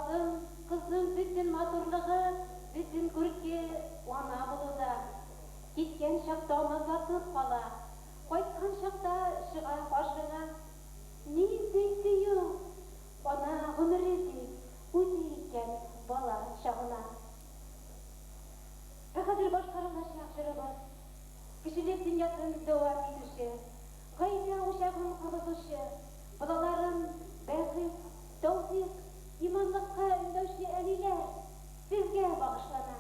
Хатын, кызның бөтен матурлыгы, бөтен күрке ана булуда. Киткән чакта аны озатып кала, кайткан чакта чыга каршыңа. Нинди сөю! Ана гомере дип үзе икән бала чагына. Ә хәзер башкарылачак җырыбыз, кешелек дөньясын дәвам итүче, гаилә учагын кабызучы, балаларын бәхет, тәүфыйк, иманлыкка өндәүче әниләр, сезгә багышлана.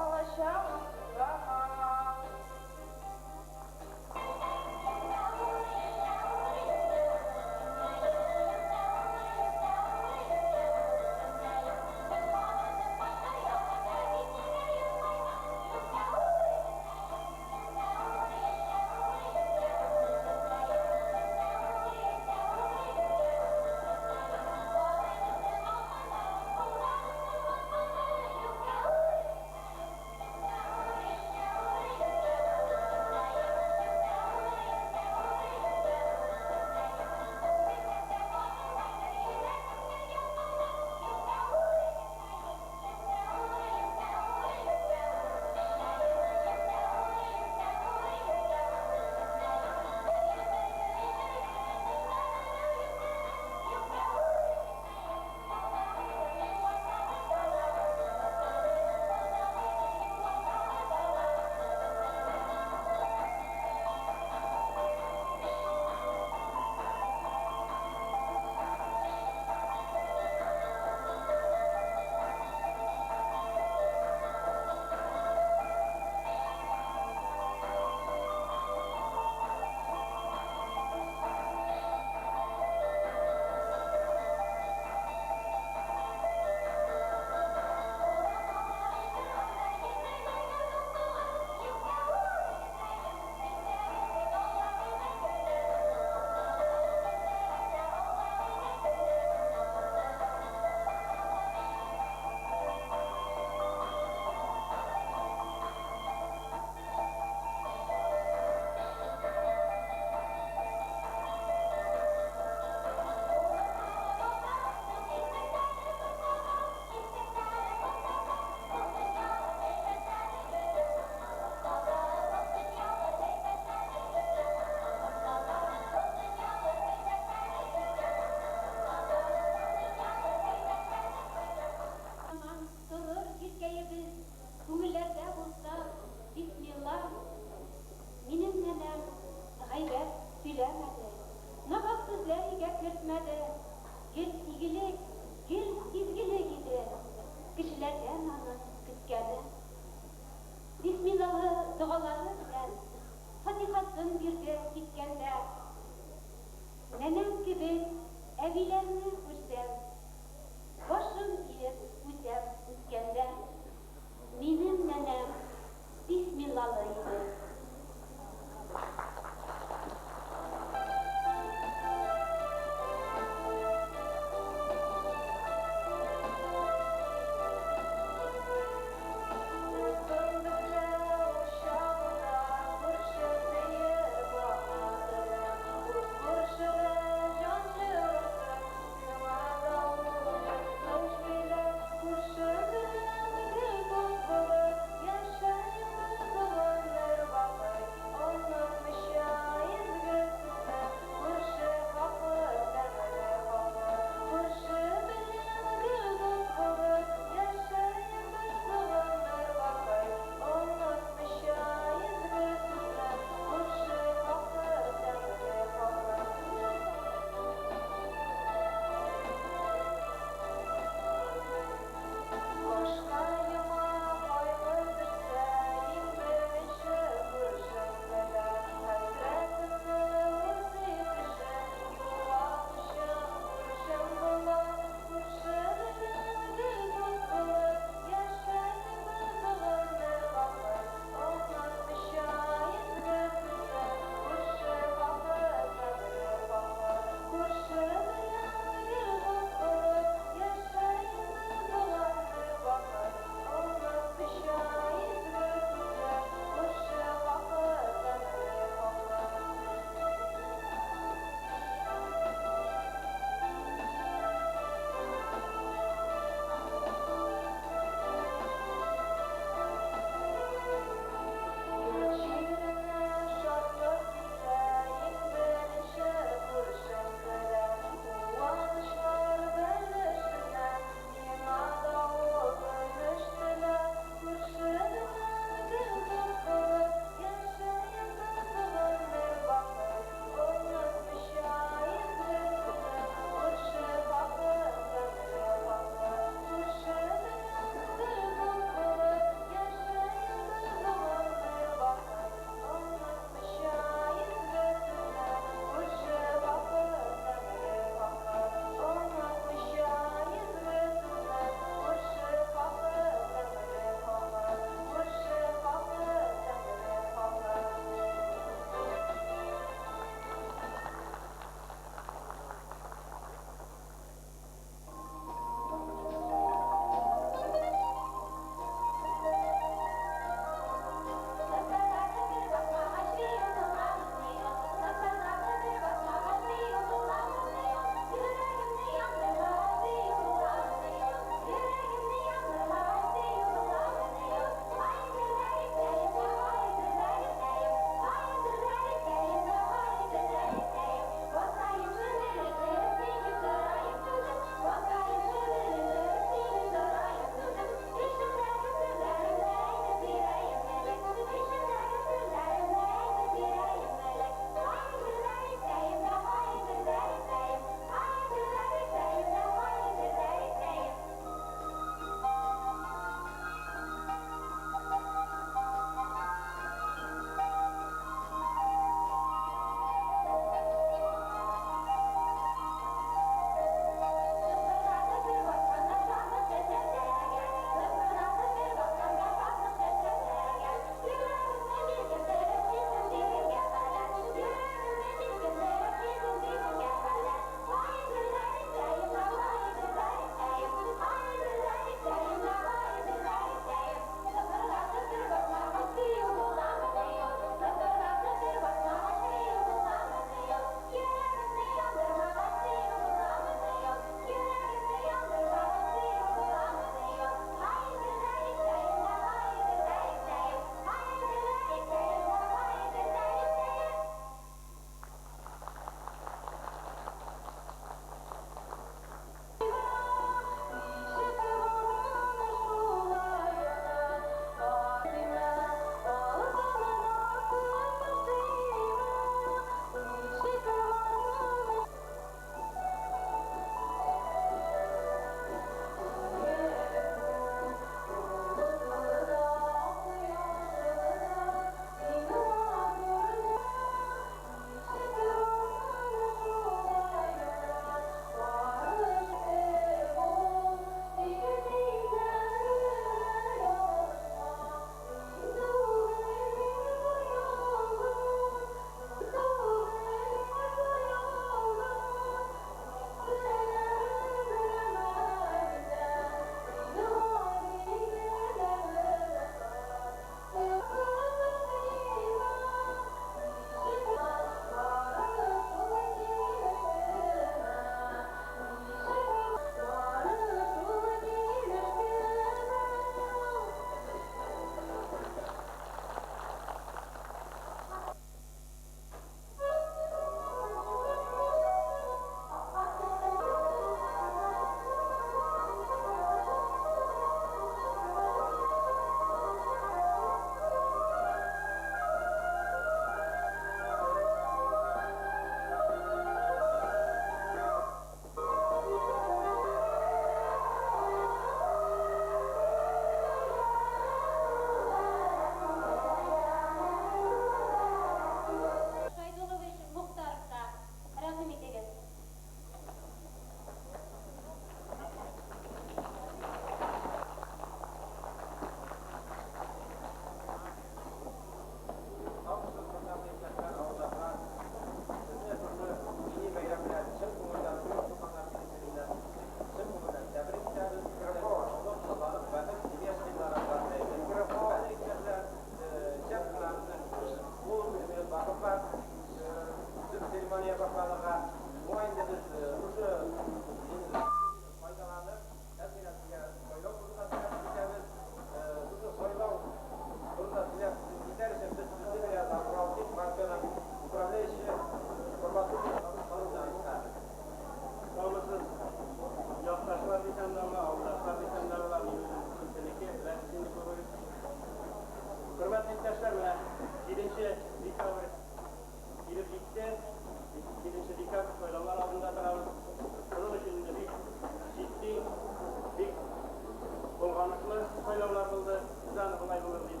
сайлаулар булды, без аны болай булыр дип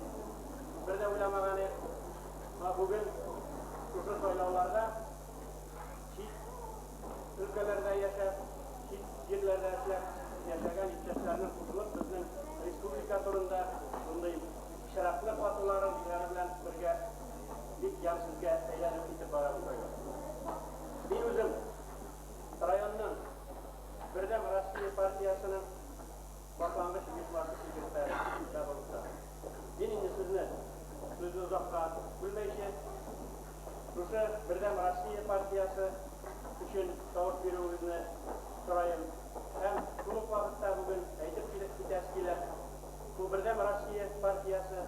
бер дә уйламаган идек. Менә бүген шушы сайлауларда чит өлкәләрдә яшәп, чит җирләрдә эшләп яшәгән иптәшләрнең кушылып безнең республика турында шундый пычраклык атулары ниләре белән бергә бик ямьсезгә әйләнеп китеп бара бу сайлау. Мин үзем районның Бердәм Россия партиясенең башлангыч оешмасы секретаре да булып торам. Мин инде сезне сүзне озакка бүлмәйчә, шушы Бердәм Россия партиясе өчен тавыш бирүегезне сораем. Һәм шул ук вакытта бүген әйтеп китәсе килә, бу Бердәм Россия партиясе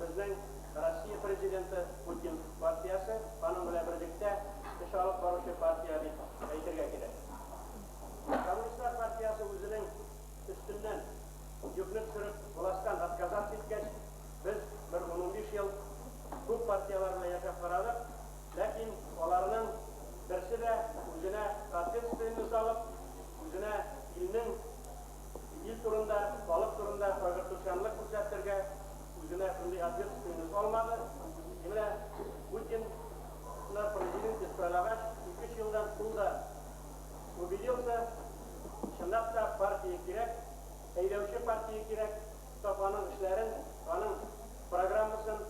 безнең Россия Президенты Путин партиясе, аның белән берлектә эш алып баручы партия дип әйтергә кирәк. Коммунистлар партиясе үзенең өстеннән йөкне төшереп, властьтан отказаться иткәч, без бер ун-унбиш ел күп партияләр белән яшәп карадык, ләкин аларның берсе дә үзенә ответственность алып, үзенә илнең, ил турында, халык турында кайгыртучанлык күрсәтергә үзенә шундый ответственность алмады. И менә Путинны президент итеп сайлагач, ике-өч елдан ул да убедился, чынлап та партия кирәк, әйдәүче партия кирәк, тап аның эшләрен, аның программасын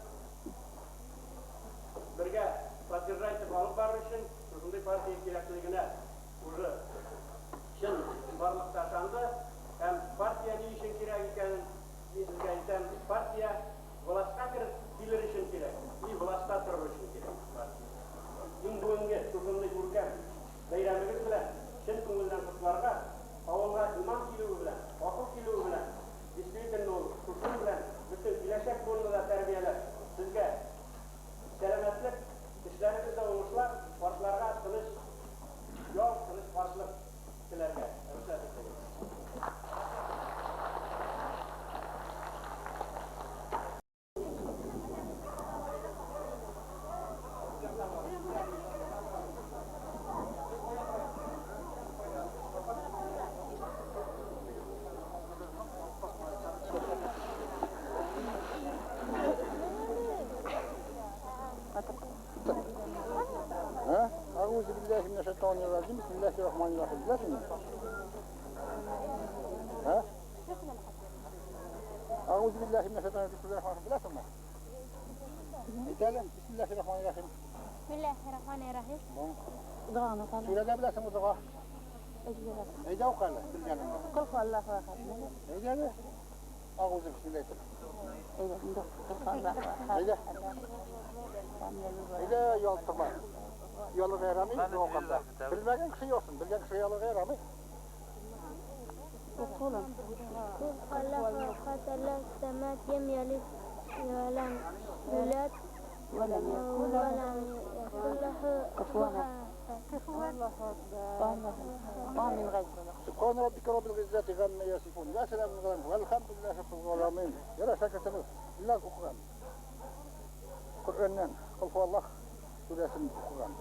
бергә поддержать итеп алып барыр өчен шушындый партия кирәклегенә уже чын барлыкта ышанды. Һәм партия ни өчен кирәк икәнен мин сезгә әйтәм, партия властька кереп килер өчен кирәк и властьта торыр өчен кирәк партия. Иң бүгенге шушындый күркәм бәйрәмегез белән чын күңелдән котларга, авылга иман килүе белән, акыл килүе белән, действительно ул шушының белән бөтен киләчәк буынны да тәрбияләп, сезгә сәламәтлек, эшләрегездә уңышлар, картларга тыныч ял, тыныч картлык теләргә рөхсәт итегез. Әгъузу биллаһи минәш-шайтанир раҗим. Бисмиллаһир рахманир рахим. Беләсеңме? Һә? Әгъузу биллаһи минәш-шайтанир раҗим. Бисмиллаһир рахманир рахим. Беләсеңме? Әйт әле. Бисмиллаһир рахманир рахим. Бисмиллаһир рахманир рахим. Доганы калды. Сүрәдә беләсеңме дога? Әйдә укы әле, белгәнеңне. Кол Аллаһу әхәд. Әйдә әле. Әгъузу бисмилла әйтеп. Әйдә, инде кол Аллаһу әхәд. Әйдә. Әйдә, ялтырма. Ялырга ярамый, дога уканда. Белмәгән кеше язсын, белгән кеше ялырга ярамый. Укы, улым. Кул Аллаһу әхәд, Аллаһу самад, лем ялид ва лам юлад ва лам якун ва лам якун лаху куфуан куфуан Амин. Субхана раббика раббил гыйззати гамма ясифун. Ва саламун алал вальхамдулиллахи раббил аламин. Яра шәкертебез. Билләһ укыган. Коръәннән Кол Аллаһ сүрәсен укыган.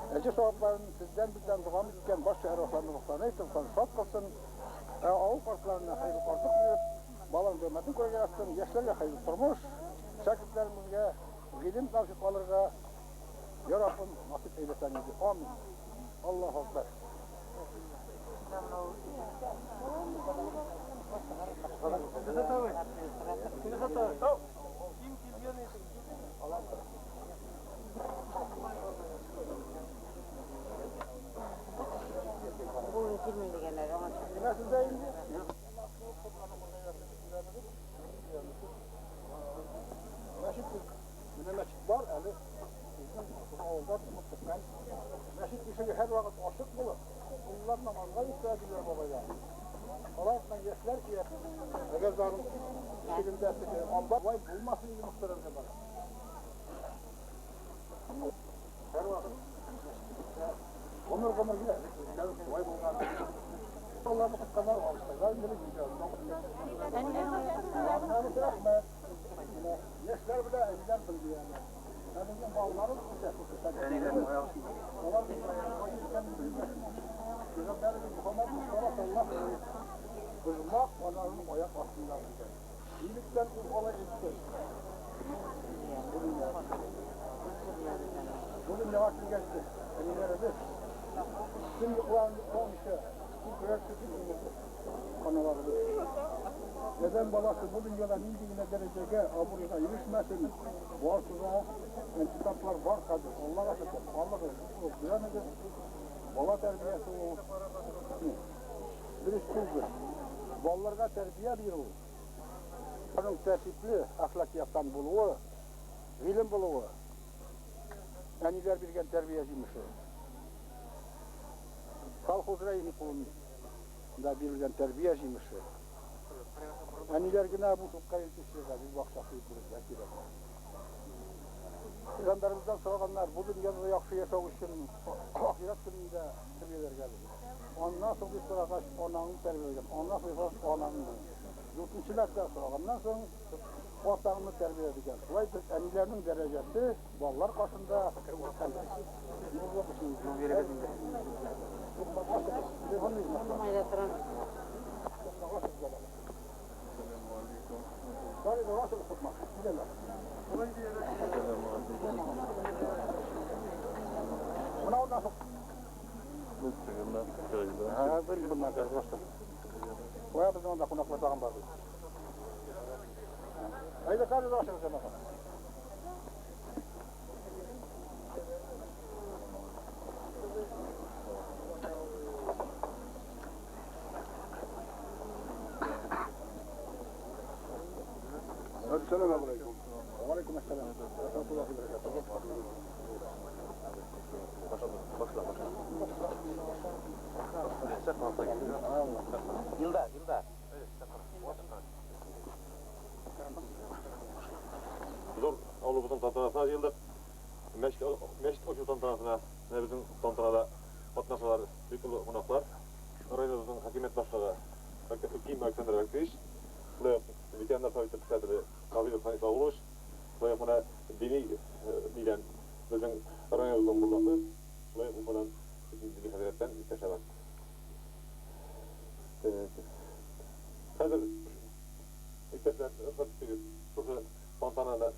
Әҗер савапларын сездән бездән догам иткән барча әрвахларны рухларына итеп, шат кылсын. Ә авыл картларына хәерле картлык биреп, баланың хөрмәтен күрергә язсын, яшьләргә хәерле тормыш, шәкертләребезгә гыйлем насыйп алырга, Я Раббым, насыйп әйләсәң иде. Амин. Аллаһу Акбар. Менә сездә инде. Мәчет, менә мәчет бар әле. Безнең авылда туып үскән. Мәчет ишеге һәрвакыт ачык булып, муллар намазга йөртә диләр бабайлар. Алар белән яшьләр килә. Әгәр дә аның ишегендә теге амбар бай булмасын иде мөхтәрәм җәмәгать. Һәрвакыт мәчетебездә гомер-гомергә элек шулай булган. Алларны котканнар, абыстайлар инде рәхмәт. Яшьләр белән әбиләр белде әле. Ә безнең балаларыбыз үсә, шушы шәкертләребез. Алар икәнен белмәс. Пәйгамбәребез Мөхәммәд Мостафа саллаллаһу алейһи ва сәлләм аяк астында дигән. Нилектән ул алай әйтте? Бу дөнья. Бу дөньяга килгәч, әниләребез төн йоклаган йокламыйча, күкрәк сөтен имезеп, аналарыбыз. Адәм баласы бу дөньяда нинди генә дәрәҗәгә, абруйга ирешмәсен, барысы да антитаплар бар хәзер. Аллага шөкер, алыгыз, укыгыз, өйрәнегез. Бала тәрбиясе ул дөрес түгел. Балаларга тәрбия бирү, аның тәртипле, әхлак яктан булуы, гыйлем булуы, әниләр биргән тәрбия җимеше. Колхоз рәисе кулында бирелгән тәрбия җимеше. Әниләр генә бушлыкка илтүче газиз бакчасы дип белергә кирәк. Пәйгамбәребездән сораганнар, бу дөньяда да яхшы яшәү өчен ахирәт көнендә тәрбияләргә дип. Аннан соң дип сорагач, анаңны тәрбияләгән. Аннан соң сорагач, анаңны. Дүртенче мәртәбә сораганнан соң, атаңны тәрбиялә дигән. Шулай итеп, әниләрнең дәрәҗәсе балалар каршында нурлык өчен. Әйдә, каждый ашыгыз, җәмәгать. Әссәламү алейкум. Ва алейкум әссәлам. Рахматуллахи ва баракатуһ. Башла, башла. Илдар, Илдар. Зур авылыбызның тантанасына җыелдык. Мәчет, мәчет ачу тантанасына менә безнең тантанада катнашалар бик олы кунаклар. Районыбызның хакимият башлыгы Ким Александр Алексеевич, шулай ук ветераннар советы председателе Газизов Ханис Авылович, шулай ук менә дини нидән безнең районыбызның мулласы, шулай ук Уфадан дини хәзрәттән иптәшләр бар. Хәзер иптәшләр, рөхсәт итегез, шушы тантананы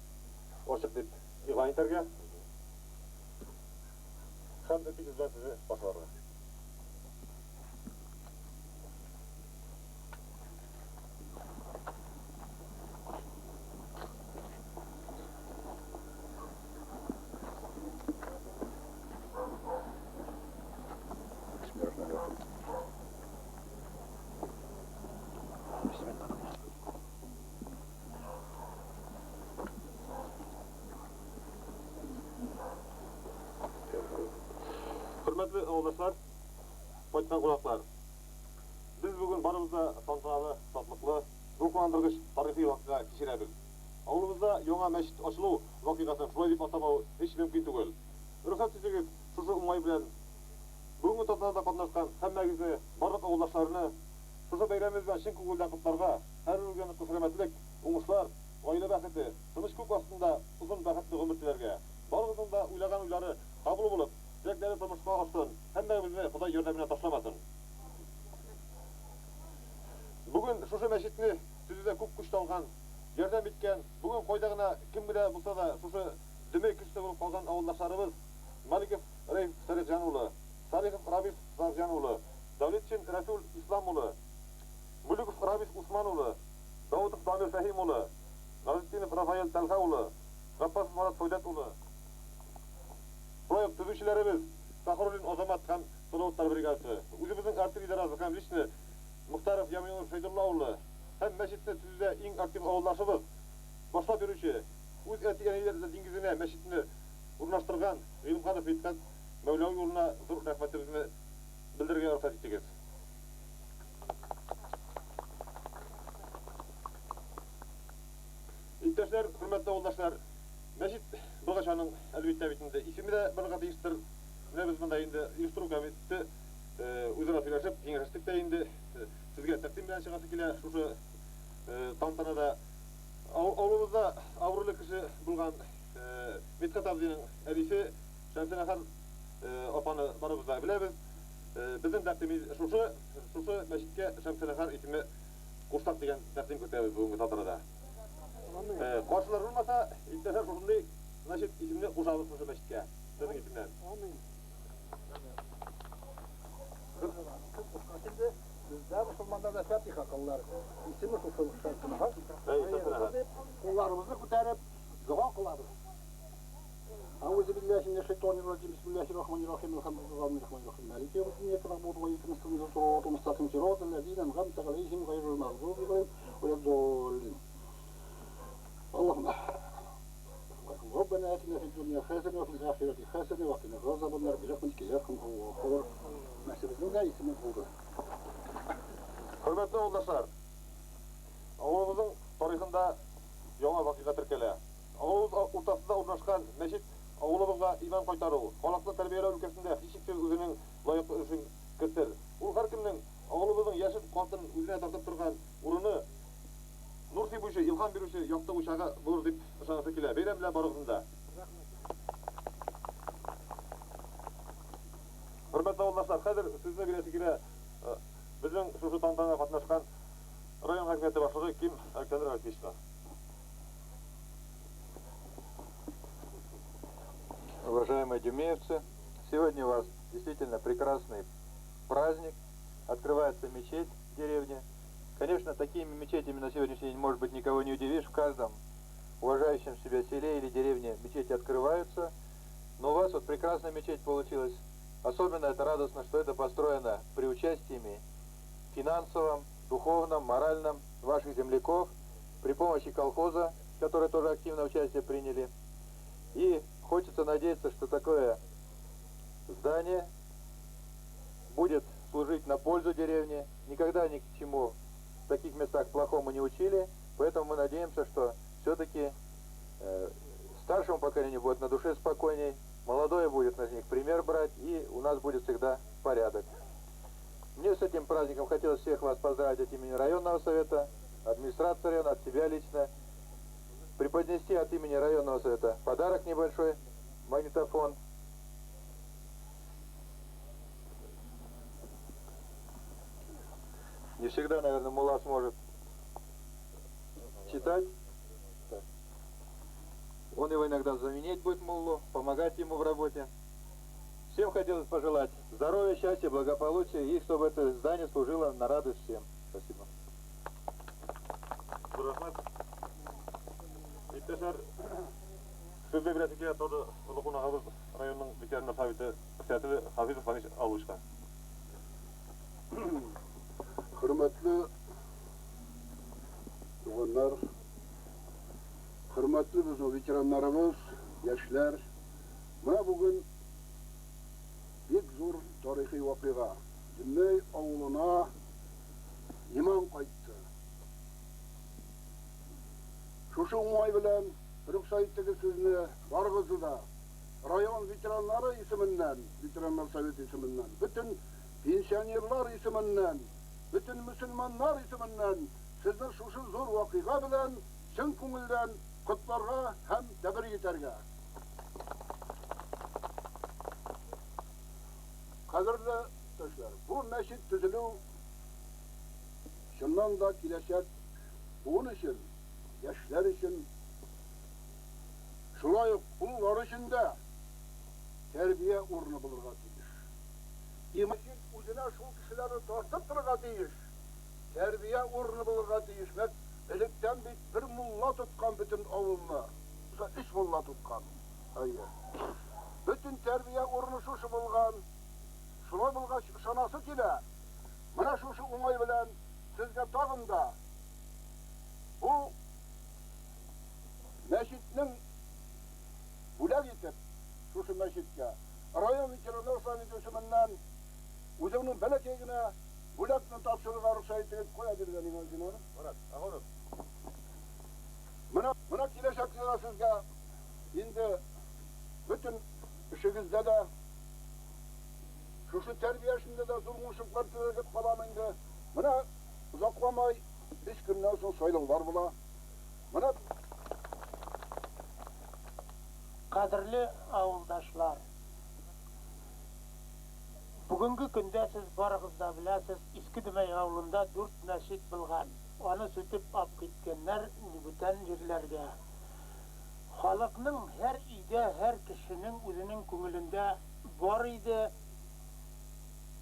ачык дип игълан итәргә һәм эпитет белән сезне каршы алырга. Бисмиллahirrahmanirrahim. Хөрмәтле авылдашлар, кайткан кунаклар. Без бүген барыбыз да тантаналы, шатлыклы, рухландыргыч тарихи вакыйга кичерәбез. Авылыбызда яңа мәчет ачылу вакыйгасын шулай дип атамау һич мөмкин түгел. Рөхсәт итегез, шушы уңай белән бүгенге тантанада катнашкан һәммәгезне, барлык авылдашларны шушы бәйрәмебез белән чын күңелдән котларга, һәрберебезгә ныклы сәламәтлек, уңышлар, гаилә бәхете, тыныч күк астында озын бәхетле гомер теләргә. Барыгызның да уйлаган уйлары кабул булып, теләкләре тормышка ашсын, һәммәгезне Ходай ярдәменә ташламасын. Бүген шушы мәчетне төзүдә күп көч салган, ярдәм иткән, бүген кайда гына кем генә булса да шушы дөмәй кешесе булып калган авылдашларыбыз Маликов Рәиф Салихҗан улы, Салихов Рабис Сарҗан улы, Дәүлетшин Рәсүл Ислам улы, Мөлүков Рабис Усман улы, Даутов Дамир Фәһим улы, Газетдинов Рафаэль Тәлха улы, Габбасов Марат Фәүдәт улы. Шулай ук төзүчеләребез Фәхруллин Азамат һәм Салаватлар бригадасы, үзебезнең артель идарасы һәм лично Мохтаров Яминур Шәйдулла улы һәм мәчетне төзүдә иң актив авылдашыбыз, башлап йөрүче, үз әти-әниләре диңгезенә мәчетне урнаштырган Гыйлемханов Мидхәт Мәүләви улына зур рәхмәтебезне белдерергә рөхсәт итегез. Иптәшләр, хөрмәтле авылдашлар, мәчет булгач аның, әлбиттә бит инде, исеме дә булырга тиештер. Менә без монда инде оештыру комитеты үзара сөйләшеп, киңәшләштек тә инде. Сезгә тәкъдим белән чыгасы килә шушы тантанада. Авылыбызда абруйлы кеше булган Мидхәт абзыйның әнисе Шәмсенәһар апаны барыбыз да беләбез. Безнең тәкъдимебез шушы, шушы мәчеткә Шәмсенәһар исеме кушсак дигән тәкъдим кертәбез. кертәбез бүгенге тантанада. Каршылар булмаса, иптәшләр, шушындый, значит, исемне кушабыз шушы мәчеткә. Сезнең исемнән. Амин. Кыз бездә мөселманнарда фатиха кылалар. Исеме шушы Шәмсенахар. Кулларыбызны күтәреп, дога кылабыз. أعوذ بالله من الشيطان الرجيم بسم الله الرحمن الرحيم الحمد لله الرحمن الرحيم مالك يوم الدين إياك نعبد وإياك نستعين صراط المستقيم صراط الذين أنعمت عليهم غير المغضوب عليهم ولا الضالين اللهم ربنا آتنا في الدنيا حسنة وفي الآخرة حسنة وقنا عذاب النار برحمتك يا أرحم الراحمين. Мәчетебезнең дә исеме булды. Хөрмәтле авылдашлар, авылыбызның тарихында яңа вакыйга теркәлә. Авылыбыз уртасында урнашкан мәчет авылыбызга иман кайтару, халыкны тәрбияләү өлкәсендә һичшиксез үзенең лаеклы өлешен кертер. Ул һәркемнең авылыбызның яшен, картын үзенә тартып торган урыны, нур сибүче, илһам бирүче якты учагы булыр дип ышанасы килә. Бәйрәм белән барыгызны да! Хөрмәтле авылдашлар, хәзер сүзне бирәсе килә безнең шушы тантанага катнашкан район хакимияте башлыгы Ким Александр Алексеевичка. Уважаемые дюмеевцы, сегодня у вас действительно прекрасный праздник. Открывается мечеть в деревне. Конечно, такими мечетями на сегодняшний день, может быть, никого не удивишь. В каждом уважающем себя селе или деревне мечети открываются. Но у вас вот прекрасная мечеть получилась. Особенно это радостно, что это построено при участии финансовом, духовном, моральном ваших земляков, при помощи колхоза, который тоже активное участие приняли. И хочется надеяться, что такое здание будет служить на пользу деревне. Никогда ни к чему в таких местах плохому не учили, поэтому мы надеемся, что все-таки старшему поколению будет на душе спокойней, молодое будет на них пример брать, и у нас будет всегда порядок. Мне с этим праздником хотелось всех вас поздравить от имени районного совета, администрации района, от себя лично. Преподнести от имени районного совета подарок небольшой, магнитофон. Не всегда, наверное, мулла сможет читать. Так. Он его иногда заменять будет, муллу, помогать ему в работе. Всем хотелось пожелать здоровья, счастья, благополучия и чтобы это здание служило на радость всем. Спасибо. Рәхмәт. Иптәшләр, сүзне бирәсе килә торды олы кунагыбыз районның ветераннар советы председателе Хафизов Фанис Аловичка. Хөрмәтле туганнар, хөрмәтле безнең ветераннарыбыз, яшьләр, менә бүген бик зур тарихи вакыйга. Дөмәй авылына иман кайтты. Шушы уңай белән рөхсәт итегез сезне барыгызны да район ветераннары исеменнән, ветераннар советы исеменнән, бөтен пенсионерлар исеменнән, бөтен мөселманнар исеменнән сезне шушы зур вакыйга белән чын күңелдән котларга һәм тәбрик итәргә. Кадерле иптәшләр, бу мәчет төзелү чыннан да киләчәк буын өчен, яшьләр өчен, шулай ук олылар өчен дә тәрбия урыны булырга тиеш. Мәчет үзенә шул кешеләрне тартып торырга тиеш. Тәрбия урыны булырга тиеш. Мәк электән бит бер мулла тоткан бөтен авылны. Өч мулла тоткан. Әйе. Бөтен тәрбия урыны шушы булган. Шулай булгач, ышанасы килә. Менә шушы уңай белән сезгә тагын да бу мәчетнең бүләк итеп, шушы мәчеткә район ветераннар советы исеменнән үземнең бәләкәй генә бүләкне тапшырырга рөхсәт итегез. Кая биргән инде син аны? Марат Ахунов. Менә киләчәктә дә сезгә инде бөтен эшегездә дә шушы тәрбия эшендә дә зур уңышлар теләргә калам инде. Менә озакламай 3 көннән соң сайлаулар була. Менә Кадерле авылдашлар, Бүгенге көндә сез барыгыз да беләсез, Иске Дөмәй авылында дүрт мәчет булган. Аны сүтеп ап киткәннәр бүтән җирләргә. Халыкның һәр өйдә, һәр кешенең үзенең күңелендә бар иде.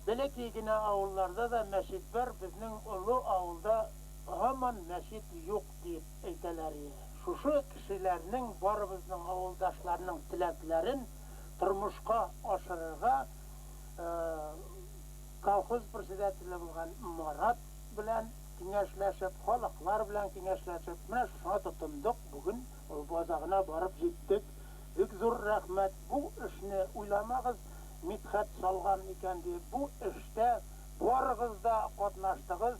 Бәләкәй генә авылларда да мәчет бар, безнең олы авылда һаман мәчет юк диеп әйтәләр ие. Шушы кешеләрнең, барыбызның авылдашларның теләкләрен тормышка ашырырга колхоз председателе булган Марат белән киңәшләшеп, халыклар белән киңәшләшеп, менә шушыңа тотындык, бүген азагына барып җиттек. Бик зур рәхмәт. Бу эшне уйламагыз, Мидхәт салган икән диеп. Бу эштә барыгыз да катнаштыгыз,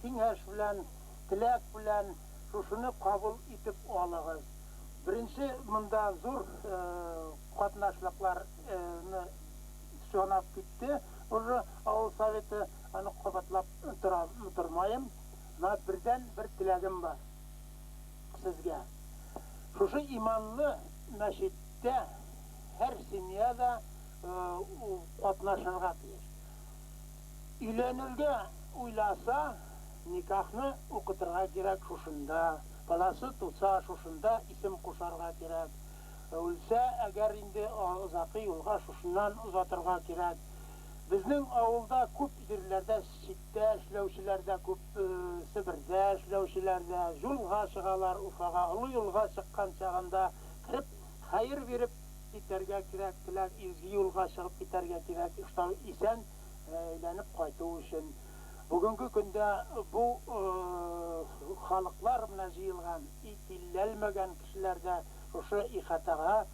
киңәш белән, теләк белән шушыны кабул итеп алыгыз. Беренче монда зур катнашлыкларны санап китте уже авыл советы, аны кабатлап тормаем. Менә бердән бер теләгем бар сезгә. Шушы иманлы мәчеттә һәр семья да катнашырга тиеш. Өйләнергә уйласа, никахны укытырга кирәк шушында. Баласы туса, шушында исем кушарга кирәк. Үлсә, әгәр инде озакы юлга шушыннан озатырга кирәк. Безнең авылда күп җирләрдә читтә эшләүчеләр дә күп, Себердә эшләүчеләр дә юлга чыгалар Уфага. Олы юлга чыккан чагында кереп, хәер биреп китәргә кирәк, теләк, изге юлга чыгып китәргә кирәк, шулай исән әйләнеп кайту өчен. Бүгенге көндә бу халыклар менә җыелган, и киләлмәгән кешеләр дә шушы ихатага,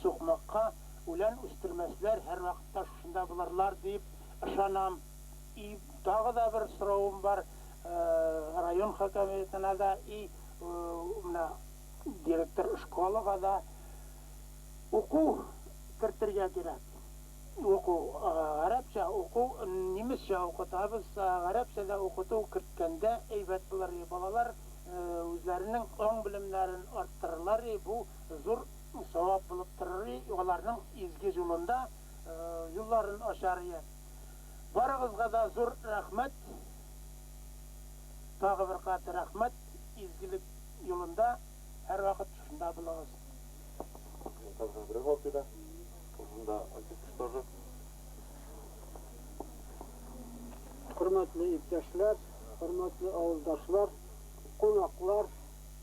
сукмакка үлән үстермәсләр, һәрвакытта шушында булырлар дип ышанам. И тагы да бер соравым бар, район хакимиятенә дә, и менә директор школага да уку кертергә кирәк. Уку, гарәпчә уку, немецчә укытабыз, гарәпчә дә укыту керткәндә әйбәт булыр иде. Балалар үзләренең аң-белемнәрен арттырырлар иде, бу зур савап булып торыр иде, аларның изге юлында юлларын ачар иде. Барыгызга да зур рәхмәт, тагы бер кат рәхмәт, изгелек юлында һәрвакыт шушында булыгыз. Тоже. Хөрмәтле иптәшләр, хөрмәтле авылдашлар, кунаклар,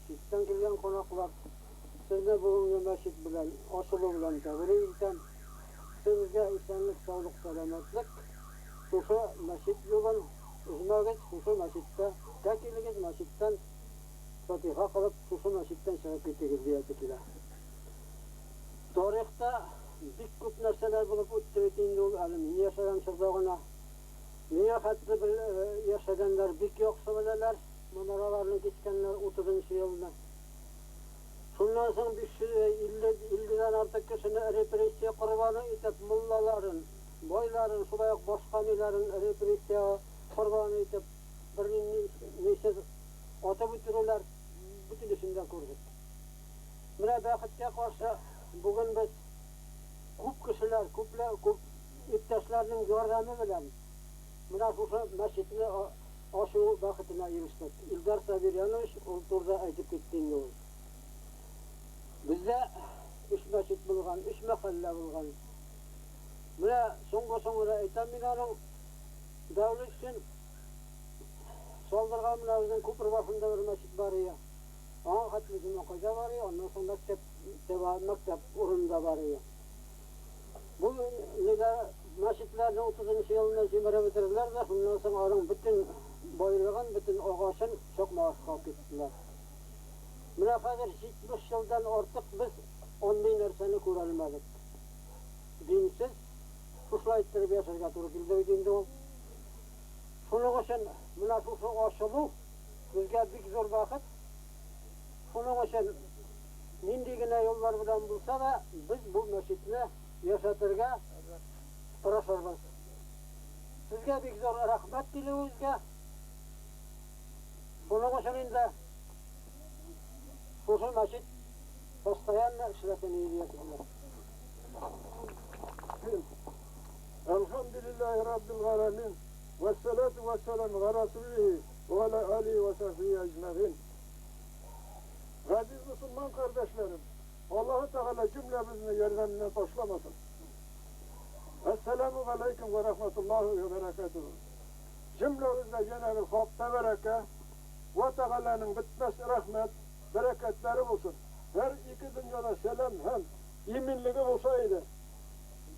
читтән килгән кунаклар, сезне бүгенге мәчет белән, ачылу белән тәбрик итәм. Сезгә исәнлек, саулык, сәламәтлек. Шушы мәчет юлын өзмәгез, шушы мәчеттә тә килегез, мәчеттән фатиха кылып, шушы мәчеттән чыгып китегез диясе килә. Тарихта бик күп нәрсәләр булып үтте бит инде ул, әле мин яшәгән чорда гына. Миңа хәтле бер яшәгәннәр бик яхшы беләләр, манараларны кискәннәр 30 елны. Шуннан соң 550-дән артык кешене репрессия корбаны итеп, муллаларын, байларын, шулай ук башка ниләрен репрессия корбаны итеп, бернинди атып үтерүләр бөтенесен дә күрдек. Менә бәхеткә каршы бүген без күп кешеләр, күпләр, күп иптәшләрнең ярдәме белән менә шушы мәчетне ачу бәхетенә ирештек. Илдар Сабирянович ул турыда әйтеп китте инде ул. Бездә өч мәчет булган, өч мәхәллә булган. Менә соңгы-соңгыда әйтәм мин аның Дәүләтшин салдырган менә безнең күпер башында бер мәчет бар ия. Аңа хәтле Җомакайда бар ия, аннан соң мәктәп, мәктәп урынында бар ия. Бу ниләр мәчетләрне 30 елны җимереп бетерделәр дә, шуннан соң аның бөтен байлыгын, бөтен агачын чакмагышка алып киттеләр. Менә хәзер 70 елдан артык без андый нәрсәне күрә алмадык. Динсез шушылай иттереп яшәргә туры килде бит инде ул. Шуның өчен менә шушы ачылу безгә бик зур бәхет. Шуның өчен нинди генә юллар белән булса да, без бу мәчетне яшәтергә тырышырбыз. Сезгә бик зур рәхмәт килүегезгә. Шуның өчен инде шушы мәчет постоянно эшләсен иде диясе килә. Әлхәмдүлилләһи раббил галәмин, вәссәлату вәссәламу галә расулихи вә галә алихи вә сахбихи әҗмәгыйн. Газиз мөселман кардәшләрем, Аллаһы Тәгалә җөмләбезне ярдәменнән ташламасын. Әссәламу галәйкүм вә рахматуллаһи вә бәрәкәтүһү. Җөмләбездә Җәнабе Хак тәбәрәкә вә Тәгаләнең бетмәс рәхмәт, бәрәкәтләре булсын. Һәр ике дөньяда сәлам һәм иминлеге булса иде.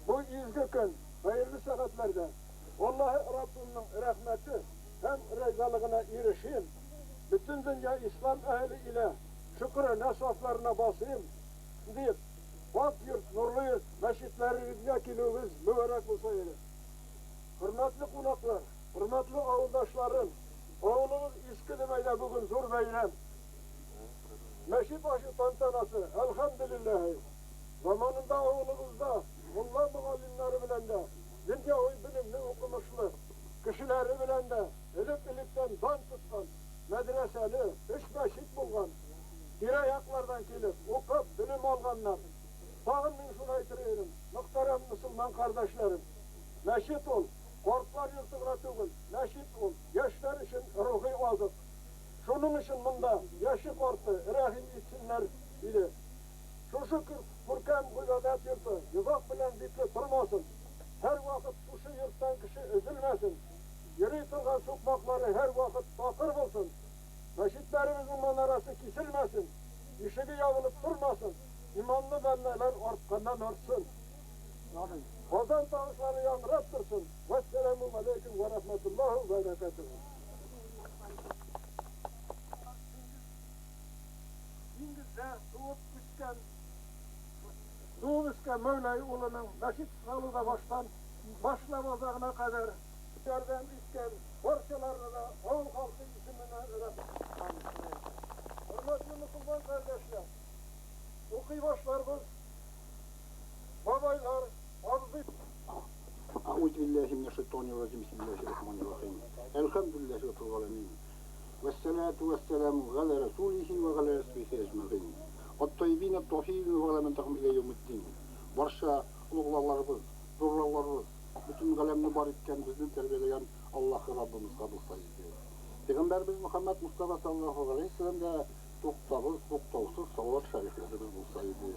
Бу изге көн, хәерле сәгатьләрдә Аллаһы Раббымның рәхмәте һәм ризалыгына ирешим, бөтендөнья ислам әһеле илә шөкранә сафларына басыйм, дип, пакь йорт, нурлы йорт, мәчетләрегезгә килүегез мөбарәк булса иде. Хөрмәтле кунаклар, хөрмәтле авылдашларым, авылыбыз Иске Дөмәйдә бүген зур бәйрәм. Мәчет ачу тантанасы, әлхәмделилләһи. Заманында авылыбызда мулла-мөгаллимнәре белән дә, дөньяви белемле укымышлы кешеләре белән дә элек-электән дан тоткан мәдрәсәле өч мәчет булган. Тирә-яклардан килеп, укып, белем алганнар. Тагын мин шуны әйтер идем, мөхтәрәм мөселман кардәшләрем, мәчет ул, картлар йорты гына түгел, мәчет ул, яшьләр өчен рухи азык. Шуның өчен монда яше-карты рәхим итсеннәр иде. Шушы күркәм гыйбадәт йорты йозак белән бикле тормасын, һәрвакыт шушы йорттан кеше өзелмәсен, йөри торган сукмаклары һәрвакыт такыр булсын, мәчетләребезнең манарасы киселмәсен, ишеге ябылып тормасын, иманлы бәндәләр артканнан артсын. Азан тавышлары яңгырап торсын. Вәссәламү галәйкүм вә рәхмәтуллаһи вә бәрәкәтүһү. Диңгездә туып үскән туып үскән Мәүләй улының мәчет салуда баштан башлап азагына кадәр ярдәм иткән барчаларына да авыл халкы исеменнән рәхмәт. Хөрмәтле мөселман кардәшләр, укый башларбыз, бабайлар, абзый. Әгъүзүбилләһи минәшшәйтанирраҗим, бисмилләһиррахманиррахим. Әлхәмдүлилләһи раббил галәмин. Вәссәлату вәссәламу галә рәсүлихи вә галә әсбихи әҗмәгыйн. Ат-тайибин ат-таһирин вә галә мән тәгъм илә яумиддин. Барча олуглауларыбыз, зурлауларыбыз, бөтен галәмне бар иткән, безне тәрбияләгән Аллаһы Раббымызга булса иде. Пәйгамбәребез Мөхәммәд Мостафа саллаллаһу галәйһи вәссәламгә туктабыз, туктаусыз салават шәрифләребез булса иде.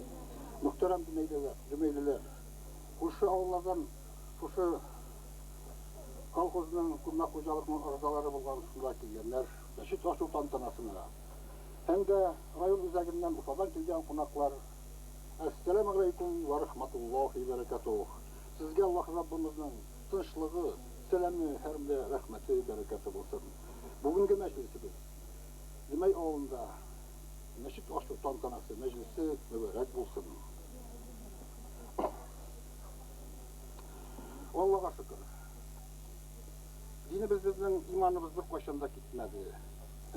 Мөхтәрәм дөмәйлеләр, дөмәйлеләр! Күрше авыллардан шушы колхозның, күмәк хуҗалыкның әгъзалары булган шунда килгәннәр мәчет ачу тантанасына. Һәм дә район үзәгеннән Уфадан килгән кунаклар, Әссәламегаләйкүм вә рахматуллаһи бәрәкәтүһ! Сезгә Аллаһ Раббымызның тынычлыгы, сәламе һәм дә рәхмәте, бәрәкәте булсын. Бүгенге мәҗлесебез Дөмәй авылында мәчет ачу тантанасы мәҗлесе мөбарәк булсын. Аллага шөкер. Динебез безнең иманыбыз беркайчан да китмәде.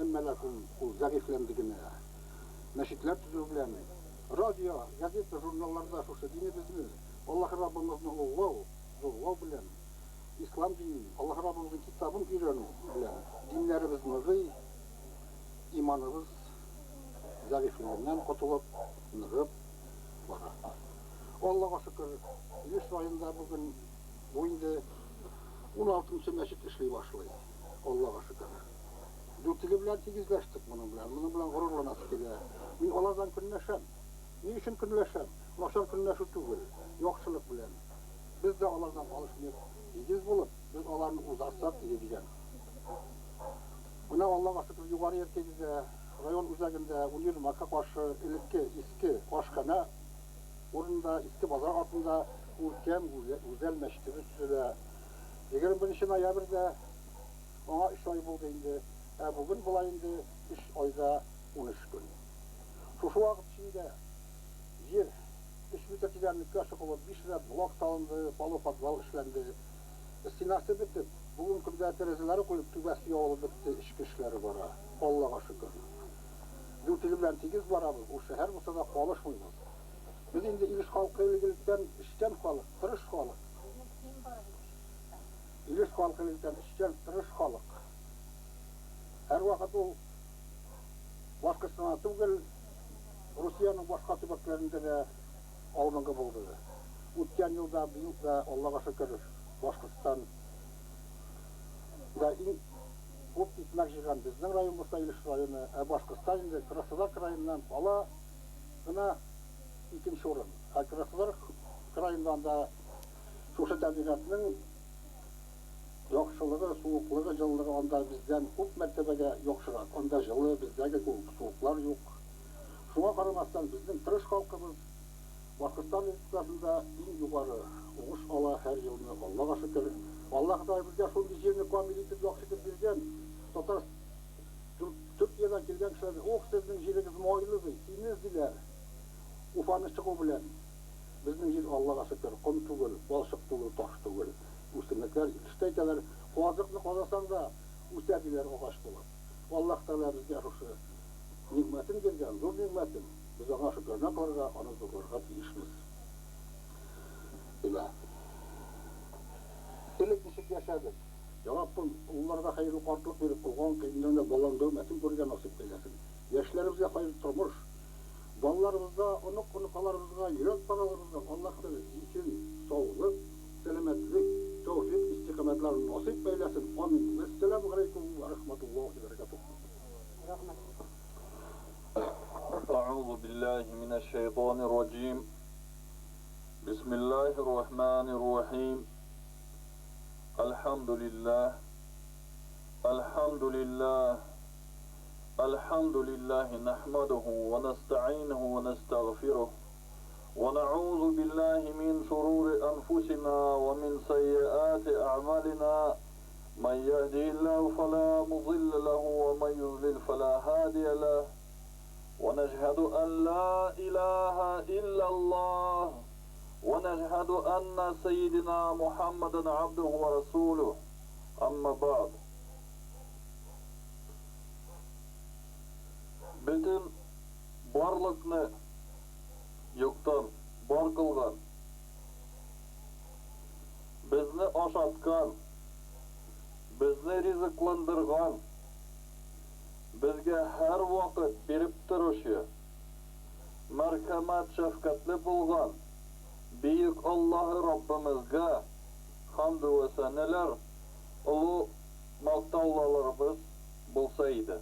Әмма ләкин ул зәгыйфьләнде генә. Мәчетләр төзү белән, радио, газета, журналларда шушы динебезне, Аллаһы Раббымызны олылау, зурлау белән, ислам динен, Аллаһы Раббымызның китабын өйрәнү белән диннәребез ныгый, иманыбыз зәгыйфьлегеннән котылып, ныгып бара. Аллага шөкер, Илеш районында бүген бу инде уналтынчы мәчет эшли башлый. Аллага шөкер. Дүртиле белән тигезләштек моның белән. Моның белән горурланасы килә. Мин алардан көнләшәм. Ни өчен көнләшәм? Начар көнләшү түгел, яхшылык белән. Без дә алардан калышмыйк, тигез булып, без аларны узарсак иде дигән. Менә Аллага шөкер, Югары Яркәйдә, район үзәгендә, универмагка каршы элекке иске ашханә урынында, иске базар артында күркәм, гүзәл мәчетебез төзелә. 21 нче ноябрьдә аңа өч ай булды инде, ә бүген була инде өч ай да 13 көн. Шушы вакыт эчендә җир өч метр тирәнлеккә чокылып, биш рәт блок салынды, полуподвал эшләнде. Стенасы бетеп, бүген көндә тәрәзәләре куелып, түбәсе ябылып бетте, эчке эшләре бара. Аллага шөкер. Дүртиле белән тигез барабыз, ул шәһәр булса да калышмыйбыз. Без инде Илеш халкы элек-электән эшчән халык, тырыш халык. Илеш халкы элек-электән эшчән, тырыш халык. Һәрвакыт ул Башкортстанда түгел, Русиянең башка төбәкләрендә дә алдынгы булды. Үткән елда, быел да, Аллага шөкер. Башкортстан да иң күп икмәк җыйган безнең район булса Илеш районы, ә Башкортстан инде Краснодар краеннан кала гына икенче урын. Ә Краснодар краенда анда шушы табигатьнең яхшылыгы, суыклыгы, җылылыгы анда бездән күп мәртәбәгә яхшырак. Анда җылы, бездәге кебек суыклар юк. Шуңа карамастан, безнең тырыш халкыбыз Башкортстан Республикасында иң югары уңыш ала һәр елны, Аллага шөкер. Аллаһ Тәгалә безгә шундый җирне камил итеп, яхшы итеп биргән. Татар Төркиядән килгән кешеләр, Ух, сезнең җирегез майлы, ди, симез, диләр. Уфаны чыгу белән. Безнең җир, Аллага шөкер, ком түгел, балчык түгел, таш түгел. Үсемлекләр җитеште әйтәләр. Казыкны казасаң да, үсә, диләр, агач булып. Аллаһ Тәгалә безгә шушы нигъмәтен биргән, зур нигъмәтен. Без аңа шөкерана кылырга, аны зурларга тиешбез. Диләр. Элек ничек яшәдек? Я Раббым, олыларга хәерле картлык биреп, кылган кыймнәрне балаң дәүмәтен күрергә насыйп әйләсен. Яшьләребезгә хәерле тормыш, балаларыбызга, онык-оныкаларыбызга, йөрәк параларыбызга Аллаһ Тәгалә исен, саулык, сәламәтлек, тәүфыйк, истикамәтләр насыйп әйләсен. Амин. Вәссәламү галәйкүм вә рахматуллаһи вә бәрәкәтүһ. Рәхмәт. أعوذ بالله من الشيطان الرجيم بسم الله الرحمن الرحيم الحمد لله الحمد لله الحمد لله نحمده ونستعينه ونستغفره ونعوذ بالله من شرور أنفسنا ومن سيئات أعمالنا من يهده الله فلا مضل له ومن يضلل فلا هادي له ونشهد أن لا إله إلا الله ونشهد أن سيدنا محمدا عبده ورسوله أما بعد Бөтен барлыкны юктан бар кылган, безне ашаткан, безне ризыкландырган, безгә һәрвакыт биреп торучы, мәрхәмәт-шәфкатьле булган Бөек Аллаһы Раббымызга хәмде вә сәнәләр, олы мактаулаларыбыз булса иде.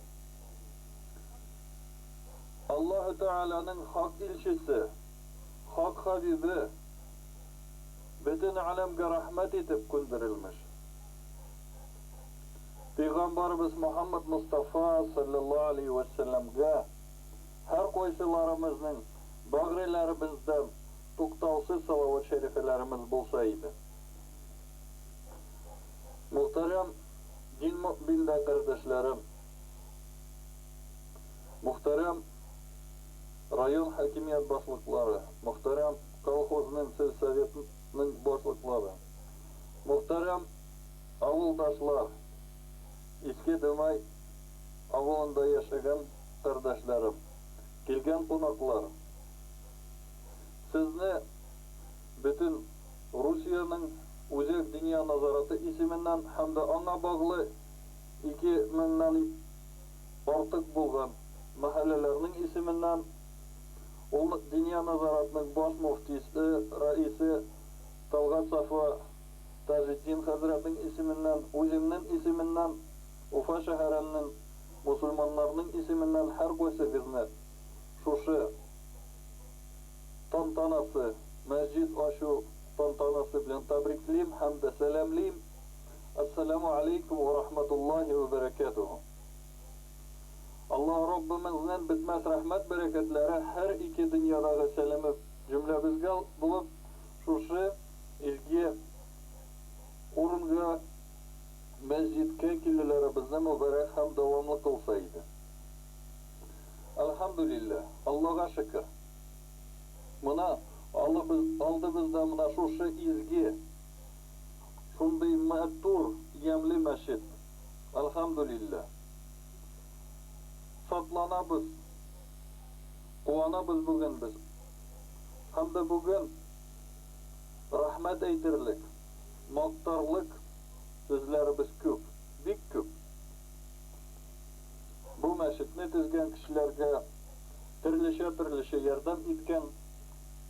Аллаһы Тәгаләнең хак илчесе, хак хәбибе, бөтен галәмгә рәхмәт итеп күндерелмеш. Пәйгамбәребез Мөхәммәд Мостафа салләллаһу алейһи вә сәлләмгә һәркайсыларымызның бәгъреләребездән туктаусыз салават шәрифәләремез булса иде. Мөхтәрәм дин мөэминдә кардәшләрем! Мөхтәрәм район хакимият башлыклары, мөхтәрәм колхозның, сельсоветның башлыклары, мөхтәрәм Авылдашлар, Иске Дөмәй авылында яшәгән кардәшләрем, килгән кунаклар! Сезне бөтен Русиянең Үзәк Диния назараты исеменнән һәм дә аңа баглы 2000 нән артык булган мәхәлләләрнең исеменнән, ул Диния назаратның баш мөфтисе, рәисе Тәлгать Сафа Таҗетдин хәзрәтнең исеменнән, үземнең исеменнән, Уфа шәһәреннең мосылманнарның исеменнән һәркайсыгызны шушы тантанасы, мәсҗид ачу тантанасы белән тәбриклим һәм дә сәламлим. Әссәламү алейкум вә рахматуллаһи вә бәрәкәтүһү. Аллаһ Раббымызнын бетмәс рәхмәт-бәрәкәтләре һәр ике дөньядагы сәламе җөмләбезгә булып, шушы Изге урынга, мәсҗидкә килүләребезне мөбарәк һәм дәвамлы кылса иде. Әлхәмдүлилләһ, Аллага шөкер. Мына алыбыз, алдыбызда менә шушы изге, шундый матур, ямьле мәчет. Әлхәмдүлилләһ. Шатланабыз, куанабыз бүген без. Һәм дә бүген Рәхмәт әйтерлек, мактарлык сүзләребез күп, бик күп. Бу мәчетне төзгән кешеләргә, төрлечә-төрлечә ярдәм иткән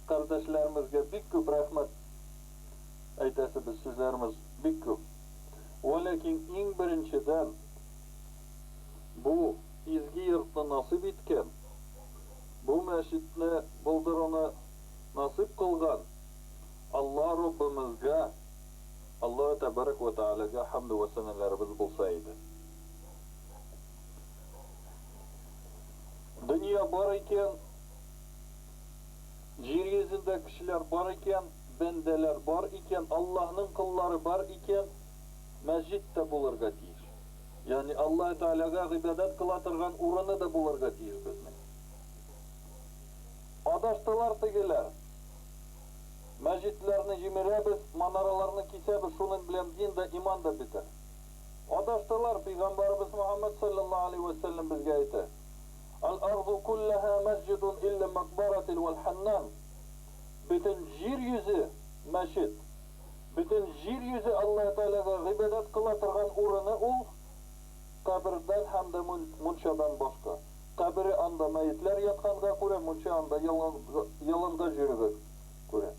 кардәшләремезгә бик күп рәхмәт әйтәсебез сүзләребез бик күп. Вәләкин иң беренчедән бу изге йортны насыйп иткән, бу мәчетне булдыруны насыйп кылган Алла Раббымызга, Аллаһы Тәбарәк вә Тәгаләгә хәмде вә сәнәләребез булса иде. Дөнья бар икән, җир йөзендә кешеләр бар икән, бәндәләр бар икән, Аллаһның коллары бар икән, мәсҗид тә булырга тиеш. Ягъни Аллаһы Тәгаләгә гыйбадәт кыла торган урыны да булырга тиеш безнең. Адаштылар тегеләр. Мәсҗидләрне җимерәбез, манараларны кисәбез, шуның белән дин дә, иман да бетә. Адаштылар, пәйгамбәребез Мөхәммәд салләллаһу алейһи вә сәлләм безгә әйтә, Әл-арду күлләһә мәсҗидун илля мәкбаратил вәл хәннам. Бөтен җир йөзе мәчет. Бөтен җир йөзе Аллаһы Тәгаләгә гыйбадәт кыла торган урыны ул кабердән һәм дә мунчадан башка. Кабере анда мәетләр ятканга күрә, мунча анда ялангач йөрүгә күрә.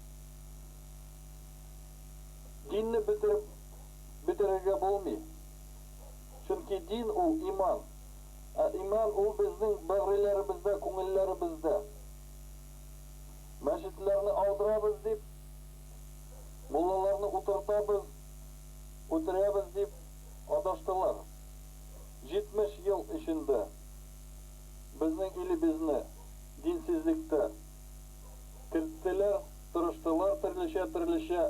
Динне бетереп бетерергә булмый. Чөнки дин ул, иман. Ә иман ул безнең бәгъреләребездә, күңелләребездә. Мәчетләрне аударабыз дип, муллаларны утыртабыз, үтерәбез дип адаштылар. 70 ел эчендә безнең илебезне динсезлектә керттеләр, тырыштылар төрлечә-төрлечә.